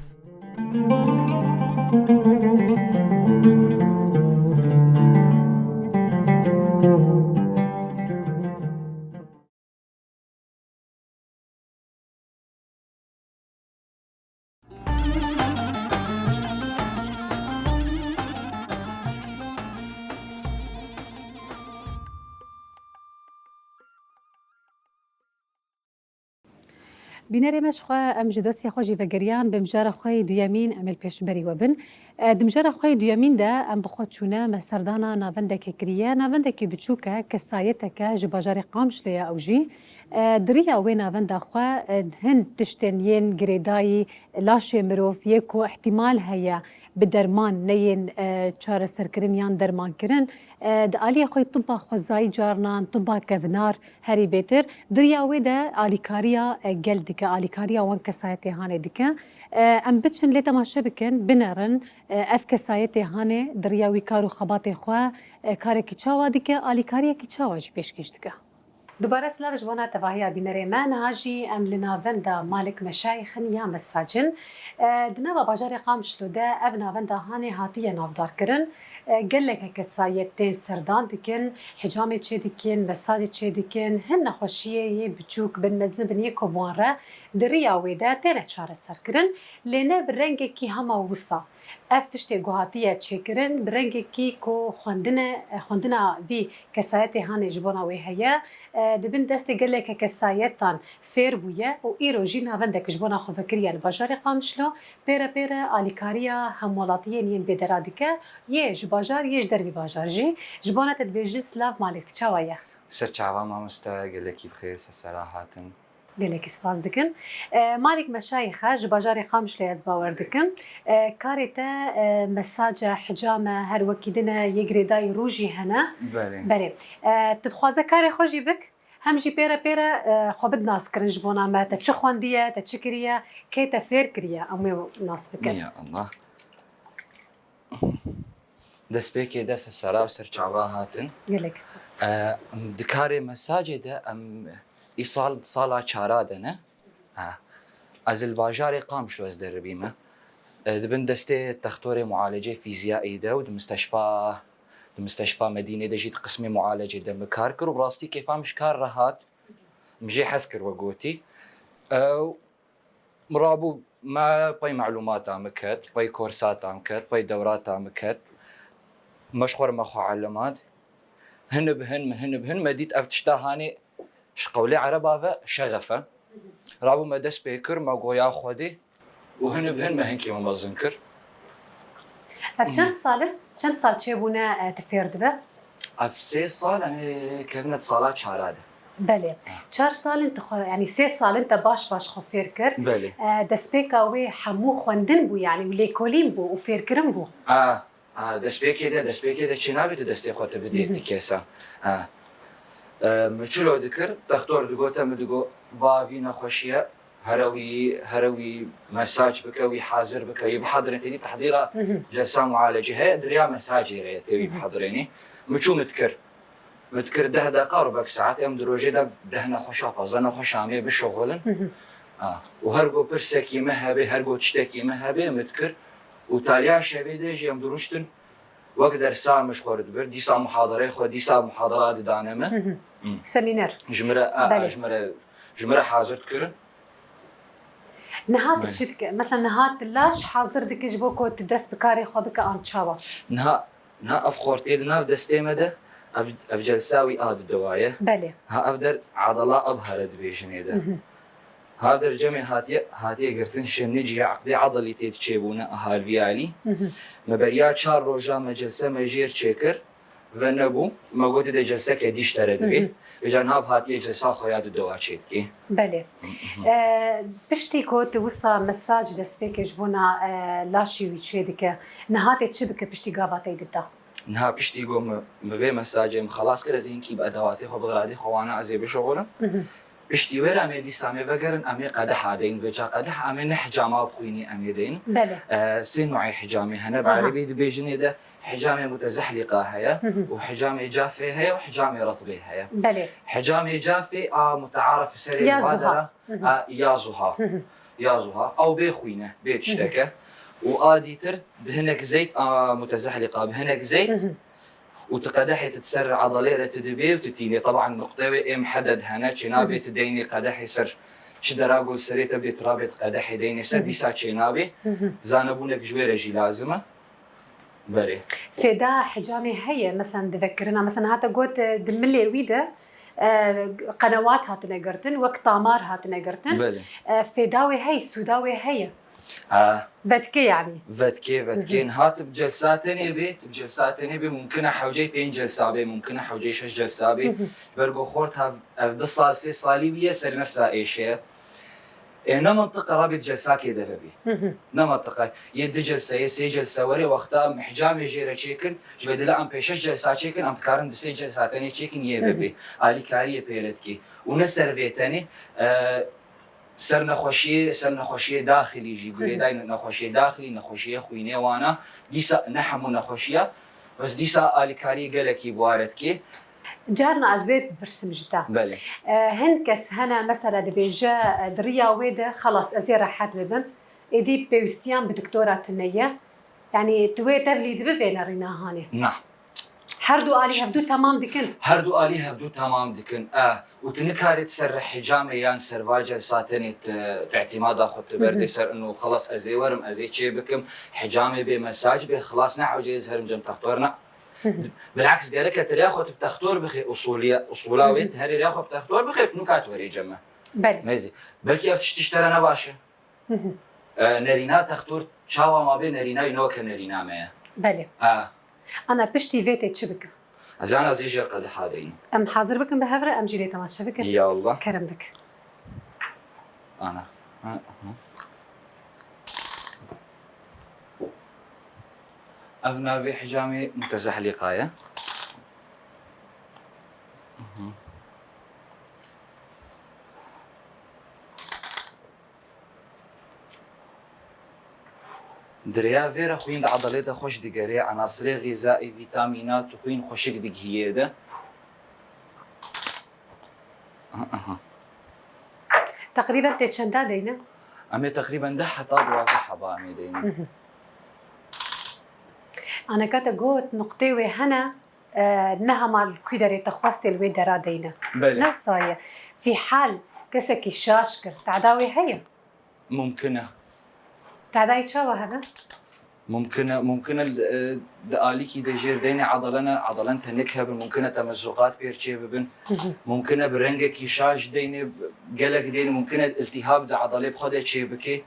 Bînerê me, ji xwe em ji dosya xwe jî vegeriyan, bi mijara xwe yê duyemîn em ê li pêşberî we bin. E, di mijara xwe yê duyemîn de em bi xwe çûne, me serdana navendekê kiriye. Navendekî biçûk e, kesayeteke ji bajarê Qamişlo ye ew jî. E, di riya wê navenda xwe, e, hin tiştên yên girêdayî laşê mirov yê ku îhtîmal heye bi derman neyên, e, çareserkirin yan dermankirin, e, di aliyê xwe yê tibba xwezayî, carinan tibba kevnar herî bêtir. Di riya wê de alîkariya, e, gel dike, alîkariya wan kesayetê hanê dike. E, em biçin lê temaşe bikin, binerin, e, ev kesayetê hanê di riya wî kar û xebatê xwe, e, karekî çawa dike, alîkariyekî çawa jî pêşkêş dike. Dubare silav ji bona tevahiya bînerê me. Niha jî em li navenda Malik Meşayîx in ya Mesacin. E, di nava bajarê Qamişlo de ev navenda hanê hatiye navdarkirin. E, gelek kesayet tên serdan dikin, hicamê çêdikin, mesajê çêdikin, hin nexweşiyê yê biçûk bin mezin bin yê ku bi wan re di riya wê de têne çareserkirin, lê ne bi rengekî hema wisa. Ev tiştê ku hatiye çêkirin, bi rengekî ku xwendine, xwendina vî kesayetê hanê ji bona wê heye, e, di bin destê geleke kesayetan fêr bûye û îro jî navendek ji bona xwe vekiriye li bajarê Qamişlo, pê re pê re alîkariya hemwelatiyên yên bêdera dike, yê ji bajar, yê ji dervî bajar jî. Ji bona te dibêjin silav Malik, tu çawa ye? Ser çava mamoste, gelekî bi xêr, ser sera hatin. Gelekî spas dikin. E, Malik Meşayîx e, ji bajarê Qamişlo ez bawer dikim. E, karê te, e, mesac e, hicam e, her wekî din e, yê girêdayî rû jî hene. Belê. Belê. E, tu dixwaze karê xwe jî bik, hem jî pê re pê re, e, xwe bid naskirin ji bona me. Te çi xwendiye, te çi kiriye, kê te fêr kiriye, em wê nas bikin. Ya Allah. Destpêkê de ser sera û ser çava hatin. Gelek spas. E, di karê mesacê de em îsal sala çara de ne. Ha. Ez li bajarê Qamişlo ez deribîme. E, di bin destê textorê mualecê fîziyayî de û di misteşfa, di misteşfa Medînê de jî di qismê mualecê de min kar kir û bi rastî kêfa min ji kar re hat. Min jê hez kir we gotî. E, Mirabû me pey melûmata min ket, pey korsata min ket, pey dewrata min ket. Me ji xwe re me xwe elimand. Hin bi hin, min hin bi hin, me dît ev tişta hanê ji qewlê ereba ve şexef e. Rabû me dest pê kir, me goya Xwedê û hin bi hin me hinkî me mezin kir. Ev çend sal in? Çend sal çêbûne, e, tu fêr dibe? Ev sê sal, em ê kevine di sala çara de. Belê. Ha. Çar sal in tu xwe, yanî sê sal in te baş baş xwe fêr kir. Belê. E, destpêka wê hemû xwendin bû, yanî û lêkolîn bû û fêrkirin bû. A, a, destpêkê de, destpêkê de çênabê tu destê xwe tu bidê Hı hı. ti kesa. A. E, min çilo dikir, textor digote min digo, va vî nexweşiye, here wî, here wî mesaj bike, wî hazir bike, wî bihedirên, têdî tehdîra Hı hı. celsa mualecê heye, di rêya mesajê re ye, tê wî Hı hı. bihedirênî. Min çû min dikir. Min dikir deh deqa, rubek saet, em di rojê de deh nexweşa, pazdeh nexweşa em ê bişuxulin. Hı hı. Ha. Û her go pirsekî me hebe, her go tiştekî me hebe, min dikir. Û taliya şevê de jî em diruştin, wek dersa min ji xwe re dibir, dîsa muhadereyê xwe, dîsa muhadera didane me. Hı hı. Hı. Semîner. Ji min re, a, a, Belê. ji min re, ji min re hazir dikirin. Niha tu Belê. çi dike? Mesela niha tu laş hazir dike ji bo ku tu dest bi karê xwe bike an çawa? Niha, niha ev xortê di nav destê me de, ev, ev celsa wî a didowa ye. Belê. Ha ev der adala abhare dibêjin ê de. Mhm. Ha ev der cemê hatiye, hatiye girtin şenê ciya eqdê adalî tê çêbûne a halvî alî. Mhm. Me beriya çar roja me celse me jêr çêkir. Venebû, me gotê de celseke dîş tere divê. Hı hı. Vêca niha hatiye celsa xwe ya didowa çêdikê. Belê. Hı hı. E, piştî ku tu wisa mesaj destpêkê ji bona, e, laşî wî çêdike, niha tê çi bike piştî gava te dida? Niha piştî ku min, min vê mesajê min xelas kir, ez ê hinkî bi edewatê xwe, bi xiradê xwe wana ez ê bişuxulim. Hı hı. Piştî wê re em ê dîsa em ê vegerin, em ê qedeha deyin. Vêca qedeh em ê ne hicama bi xwînî em ê deyin. Belê. E, sê nû'ê hicamê hene, bi Aha. erebî dibêjin ê de hicamê mutezehlîqa heye Hı hı. û hicamê cafê heye û hicamê retbê heye. Belê. Hicamê cafê a mutearif serê Ya li va zuha. dera, Hı hı. a, ya zuha. Hı hı. Ya zuha. Ew bê xwîn e, bê Hı hı. tiştek e. Û a dîtir bi hinek zeyt a mutezehlîqa, bi hinek zeyt Hı hı. û tu qedehê tu di ser adalê re tu dibê û tu tînê. Teban nuqtê wê ê muheded hene, çênabê Hı hı. tu deynê qedehê ser çi dera gol serê te bê, tu rabê tu qedehê deynê ser, Hı hı. dîsa çênabê. Hı hı. Zanebûnek ji wê re jî lazim e. Belê. Fêda hicamê heye, mesela di vekirina, mesela hate got, e, di milê wî de, e, qenewat hatine girtin, wek tamar hatine girtin. Belê. E, fêda wê heye, sûda wê heye. Ha. Vetkê yanî. Vetkê, vetkê. Hı hı. Niha tu bi celsa tenê bê, tu bi celsa tenê bê, mumkin e hewceyê pênc celsa bê, mumkin e hewceyê şeş celsa bê. Hı hı. Ber ku xort hev, ev du sal, sê salî bûye, ser nefsa êşe ye. Ê, ne mintiq e rabê di celsakê de vebê. Hı hı. Ne mintiq e. Yê du celse, yê sê celse were, wexta em hicamê jê re çêkin, ji bedîla em pê şeş celsa çêkin, em dikarin di sê celsa tenê çêkin, yê Hı hı. vebê. Alîkariyê pê re dikê. Û ne ser vê tenê, e, Ser nexweşiyê, ser nexweşiyê daxilî jî, Hı hı. girêdayî nexweşiyê daxilî, nexweşiyê xwînê wana, dîsa ne hemû nexweşiya, bes dîsa alîkariyê gelekî bi wa re dikê. Carna ez vê bipirsim ji te. Belê. E, hin kes hene, mesela dibêje, e, di riya wê de, xelas, ez ê rehet bibim. Êdî pêwîstiyan bi doktora tune ye. Yanî tu wê tevlî dibe vê nerîna hanê? Na. Her du alî hevdu temam dikin? Her du alî hevdu temam dikin, e. Û tu nikarî ser hicamê yan ser va celsa tenê tu, tu îtîmada xwe tu Hı hı. berdê ser ino xelas ez ê werim, ez ê çê bikim, hicamê bê, mesaj bê, xelas ne hewce ez herim cem textor, na. Hı hı. Bilaks gereke tu rêya xwe tu bi textor bixê, usuliye, usula Hı hı. wê tu herê rêya xwe bi textor bixê, tu nuka tu werê cem me. Belê. Mêzî. Belkî ev tişt tişt tere ne baş e. Hı hı. E, nerîna textor çawa ma bê, nerîna wî ne weke nerîna me ye. Belê. Ha. Ana piştî vê tê çi bikim? Ez ana zê jê qedeha deynim. Em hazir bikin bi hev re, em jî lê temaşe bikin. Ya Allah. Kerem bik. Ana. Ha, aha. Ev navê hicamê mutezehlîqa ye. Aha. Di rêya vê re xwîn di edelê de xweş digerê, enasirê xîzayî, vîtamînat û xwîn xweşik digihiyê de. Aha. Teqrîben tê çenda deyne? Em ê teqrîben deh heta duwazdeh heba em ê deyne. Mhm. Aneka te got, nuqtê wê hene, e, ne hema li ku derê te xwestê li wê dera deyne. Belê. Ne wisa ye. Fî hal, kesekî şaş kir, teda wê heye? Mumkin e. Tedayî çawa hebe? Mumkin e, mumkin e, e, di alîkî de jêr deynê edalene, edalen tenik hebin, mumkin e temezzuqat pêr çê bibin. Mumkin e bi rengekî şaş deynê, gelek deynê, mumkin e iltihab di edalê bi xwe de çê bike.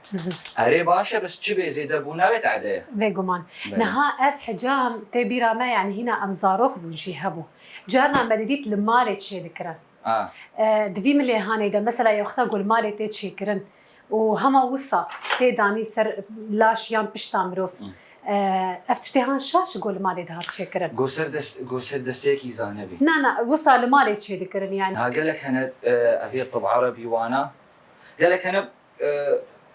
Erê baş e, bes çi bê zêde bû navê te ede ye. Bêguman. Belê. Niha ev hicam tê bîra me, yanî hîna em zarok bûn jî hebû. Carna me didît li malê çê dikirin. A. E, di vî milê hanê de, mesela, ya wexta ku li malê tê çêkirin û hema wisa tê danî ser laş yan pişta mirov. Hı. E, ev tiştê han şaş ku li malê dihat çêkirin. Go ser dest-, go ser desteyekî zane bî. Na, na, wisa li malê çê dikirin, yani. Ha, gelek hene, e, ev yê tib erebî wana. Gelek hene, e,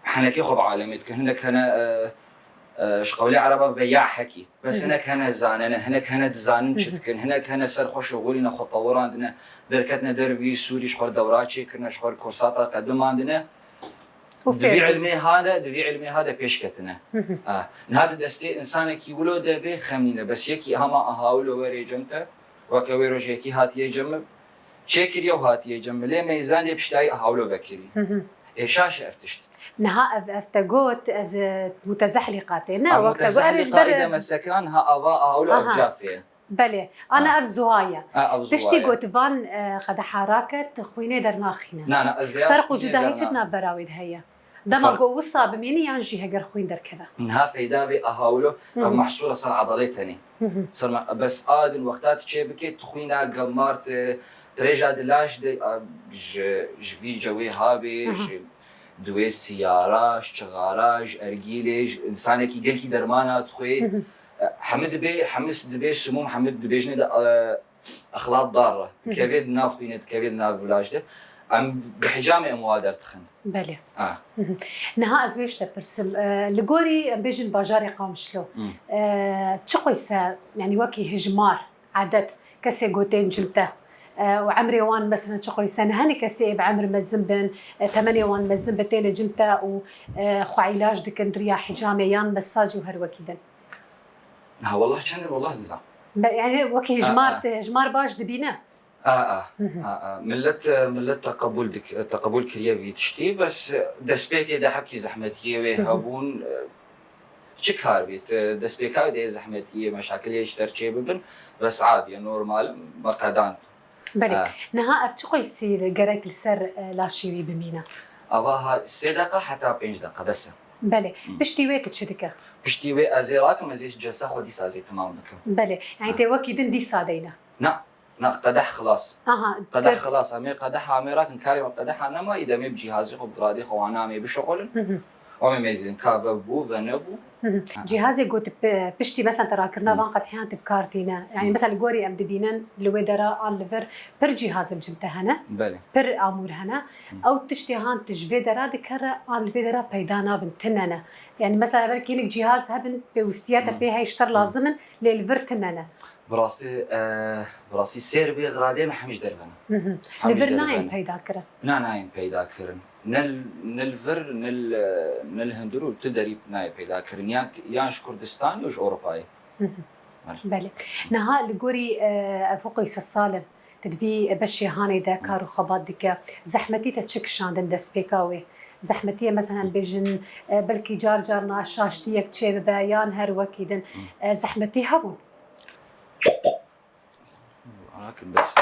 henekê xwe bi alemê dikin. Hinek hene, e, e, ji qewlê ereba ve ya hekî. Bes Hı hı. hinek hene zanene, hinek hene dizanin Hı çi hı. dikin, hinek hene ser xwe şixulîne, xwe tewirandine, derketine dervî Sûrî, ji xwe dewra çêkirine, ji xwe kursata qedimandine. Û Di vî fêr. ilmê ha de, di vî ilmê ha de pêş ketine. Hı hı. Ha. Niha di destê insanekî wilo de bê xem nîne. Bes yekî hema aha wilo werê cem te, weke wê rojekî hatiye cem min, çêkiriye û hatiye cem min. Lê meyzandê piştayî aha wilo vekirî. Hı hı. Ê şaş e ev tişt. Niha ev, ev te got, ev, e, mutezehlîqa tê. Ne, Ev wek te got, mutezehlîqa erê ji ber îde me sekiran, ha ava, aha wilo ev Aha. cafê ye. Belê. Ana Ha. ev zuha ye. Ha, ev zuha Piştî ye. got van, e, qedeha raket, xwînê dernaxîne. Na, na, ez vêya Ferq û xwînê cudahî çi di dernaxîne. navbera wê de heye? Dema Ferq- got wisa bimînî yan jî heger xwîn derkeve? Niha feyda vê aha wilo, Hı ev hı. mehsûr e ser edalê tenê. Hı hı. Ser me-, bes a din wexta tu çê bikê, tu xwîna gemar, tu, tu rêja di laş de, a, ji, ji vî cewê habê, Hı hı. ji duwê siyara, ji çixara, ji ergîlê, ji insanekî gelkî dermana dixwê. Hı hı. E, hemû dibê, hemû dibê sumûm, hemû dibêjinê de, e, exlat dar re. Hı hı. Dikevê di nav xwînê, dikevê di nav laş de. Em bi hicamê em wa derdixin. Belê. Ah. Hı hı. Niha ez wê ji te pirsim. E, li gorî em bêjin bajarê Qamişlo. Hı. E, çi qoyse, yani wekî hijmar, edet, kesê gotên cim te, e, û emrê wan mesela çi qoyse, ne henî kesê ê bi emr mezin bin, e, temenê wan mezin be têne cim te û, e, xwe îlac dikin di riya hicamê yan mesaj û her wekî din. Ha, wallah çend in, wallah nizam. Be, yani wekî Ha, hijmar ha. te, hijmar baş dibîne. A, a, Hı hı. a, a. Millet, e, millet teqebûl dik-, e, teqebûl kiriye vî tiştî, bes, e, destpêkê de hepkî zehmetiyê wê Hı hı. hebûn, e, çi kar bît, e, destpêka wê de yê zehmetiyê, meşakilê ji derçê bibin, bes adiye, normal, me qedand. Belê. E. Niha ev çi qoysî gerek li ser, e, laşê wî bimîne? Ava ha sê deqa heta pênc deqa, bes e. Belê. Hı. Piştî wê tu çi dike? Piştî wê ez ê rakim, ez ê cesa xwe dîsa ez ê temam dikim. Belê. Yani Ha. tê wekî din dîsa deyne? Na. Na, qedeh xilas. Aha, Qedeh te- xilas, em ê qedeh, em ê rakin, karê me qedeha nema, î demê bi cîhazê xwe, bi radê xwe wana em ê bişuxulin. Hı hı. Em ê mêzin, ka ve bû, ve nebû. Hı hı. Aha. Cîhazê got, pi-, piştî mesela te rakirina Hı. van qedhiyan tu bi kar tîne. Yani Hı. mesela li gorî em dibînin, li wê dera an li vir pir cîhaz li cim te hene, Belê. pir amûr hene. Hı. Ew tiştê han tu ji vê dera dikere, an li vê dera peyda nabin, tune ne. Yani mesela belkî hinek cîhaz hebin, pêwistiya te Hı. pê hey ji te Hı. lazim in, lê li vir tune ne. Bi rastî, e, bi rastî sêr bê xiradê me hemî ji derve ne. Hı hı. Hemî Li ji vir derve nayên ne. peyda kirin? Na, nayên peyda kirin. Ne li, ne li vir, ne li, ne li hundir û tu derî nayê peyda kirin. Yan, yan ji Kurdistanê û ji Ewropayê. Hı hı. Belê. Belê. Niha li gorî, e, ev hiqoyî sed sal in, tu di vî beşê hanê de Hı. kar û xebat dike. Zehmetî te çi kişandin destpêka wê? Zehmetiyê mesela Hı. bêjin, e, belkî car car na şaştiyek çê bibe yan her wekî din. Hı. E, zehmetî hebûn? Rakin bes.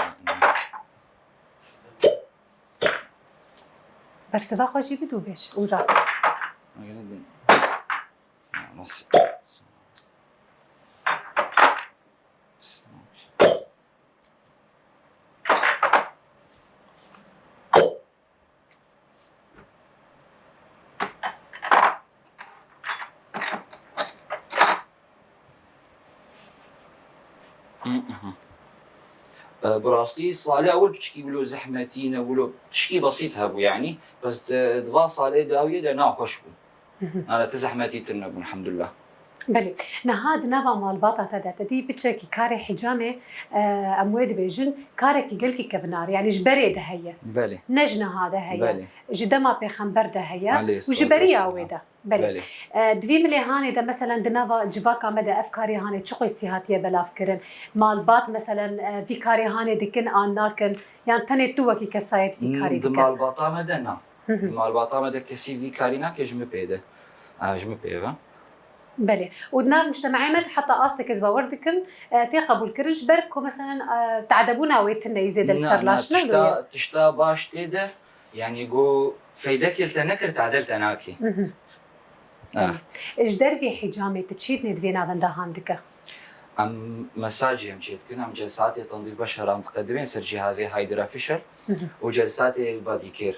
Bersiva xwe jî bidû bêj û rakin. Rakin bin. Nasıl? E, bi rastî salê ewil piçkî wilo zehmetî ne, wilo tişkî besît hebû yanî. Bes di, di van salê dawiyê de naxweş bû. Hı hı. Ana ti zehmetî tune bûn, elhamdulillah. Belê. Niha di nava malbata te de, te dî piçekî karê hicamê, e, em wê dibêjin, karekî gelkî kevnar, yanî ji berê de heye. Belê. Ne ji niha de heye. Belê. Ji dema pêxember de heye. Û ji beriya wê de. Belê. Belê. E, di vî milê hanê de, meselen, di nava civaka me de ev karê hanê çi qoysî hatiye belavkirin? Malbat, meselen, e, vî karê hanê dikin an nakin? Yan tenê tu wekî kesayet vî Hmm, karê di dike? malbata me de na. Hı hı. Di malbata me de kesî vî karî nake ji min pê de. A, ji min pê ve. Belê. Û di nav mujtemaê me de heta astek ez bawer dikim, e, tê qebûlkirin ji ber ku meselen, e, tadebûna wê tune yî zêde li ser laş ne wê ye. Tişta baş tê de, yanî ku feydekê li te nekir, tade li te nakê. Mhm. Ah. Belê. Ji dervê hicamê tu çi dinê di vê navenda han dike? Em mesajê em çê dikin, em celsatê tendîf beşer em diqedimên ser cihazê Hydra Facial Mhm. û celsatê body care.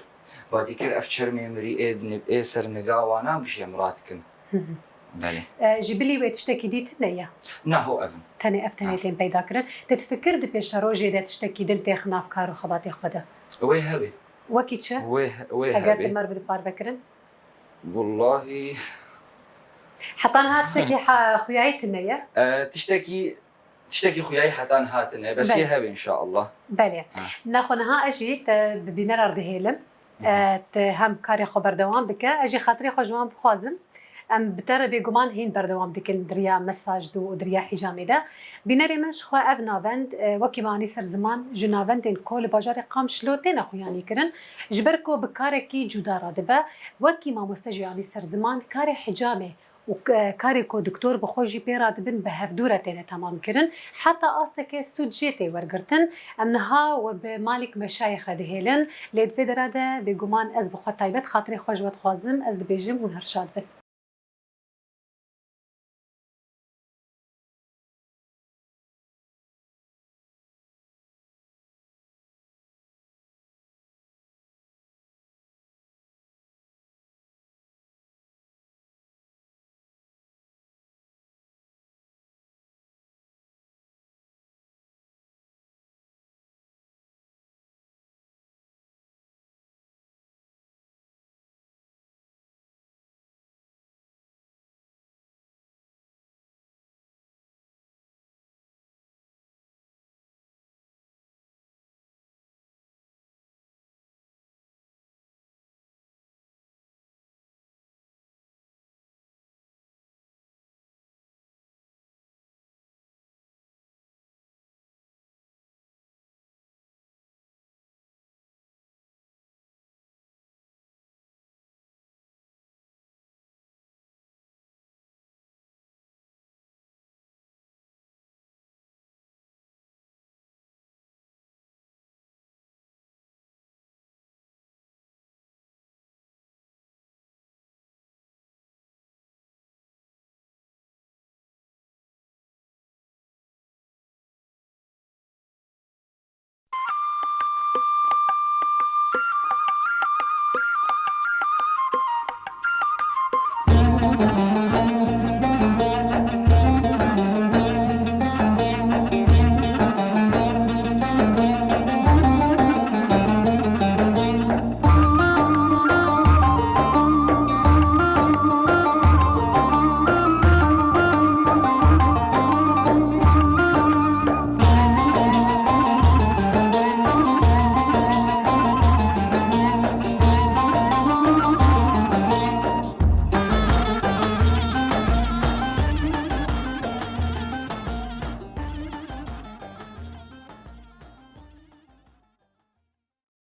Body care ev çermê mirî ê, ê ser niga wana em jê em radikin. Mhm. Belê. E, ji bilî wê tiştekî dî tune ye? Na, ho ev in. Tenê ev tenê Ha. tên peyda kirin. Te difikir di pêşerojê de tiştekî din têx nav kar û xebatê xwe de? Wê hebê. Wekî çi? Wê he-, wê Eger hebê. Tu mer bidî parve kirin? Wallahî. Heta niha tiştekî ha-, xuyayî tune ye? E, tiştekî, tiştekî xuyayî heta niha tune ye. Bes Belê. Yê hebê înşaallah. Belê. Ha. Nexwe niha ez jî te bi bînera re dihêlim. Mhm. E, tu hem karê xwe berdewam bike, ez jî xatirê xwe ji wan bixwazim. Em bi te re bêguman hîn berdewam dikin di riya mesaj de û di riya hicamê de. Bînerê me ji xwe ev navend, e, wekî me anî ser ziman, ji navendên ku li bajarê Qamişlo têne xuyanî kirin, ji ber ku bi karekî cuda radibe, wekî mamoste jî anî ser ziman, karê hicamê û k-, karê ku doktor bi xwe jî pê radibin bi hevdû re têne temam kirin, heta asteke sûd jê tê wergirtin. Em niha we bi Malik Meşayîx re dihêlin, lê di vê dera de bêguman ez bi xwe taybet xatirê xwe ji we dixwazim, ez dibêjim hûn her şad bin.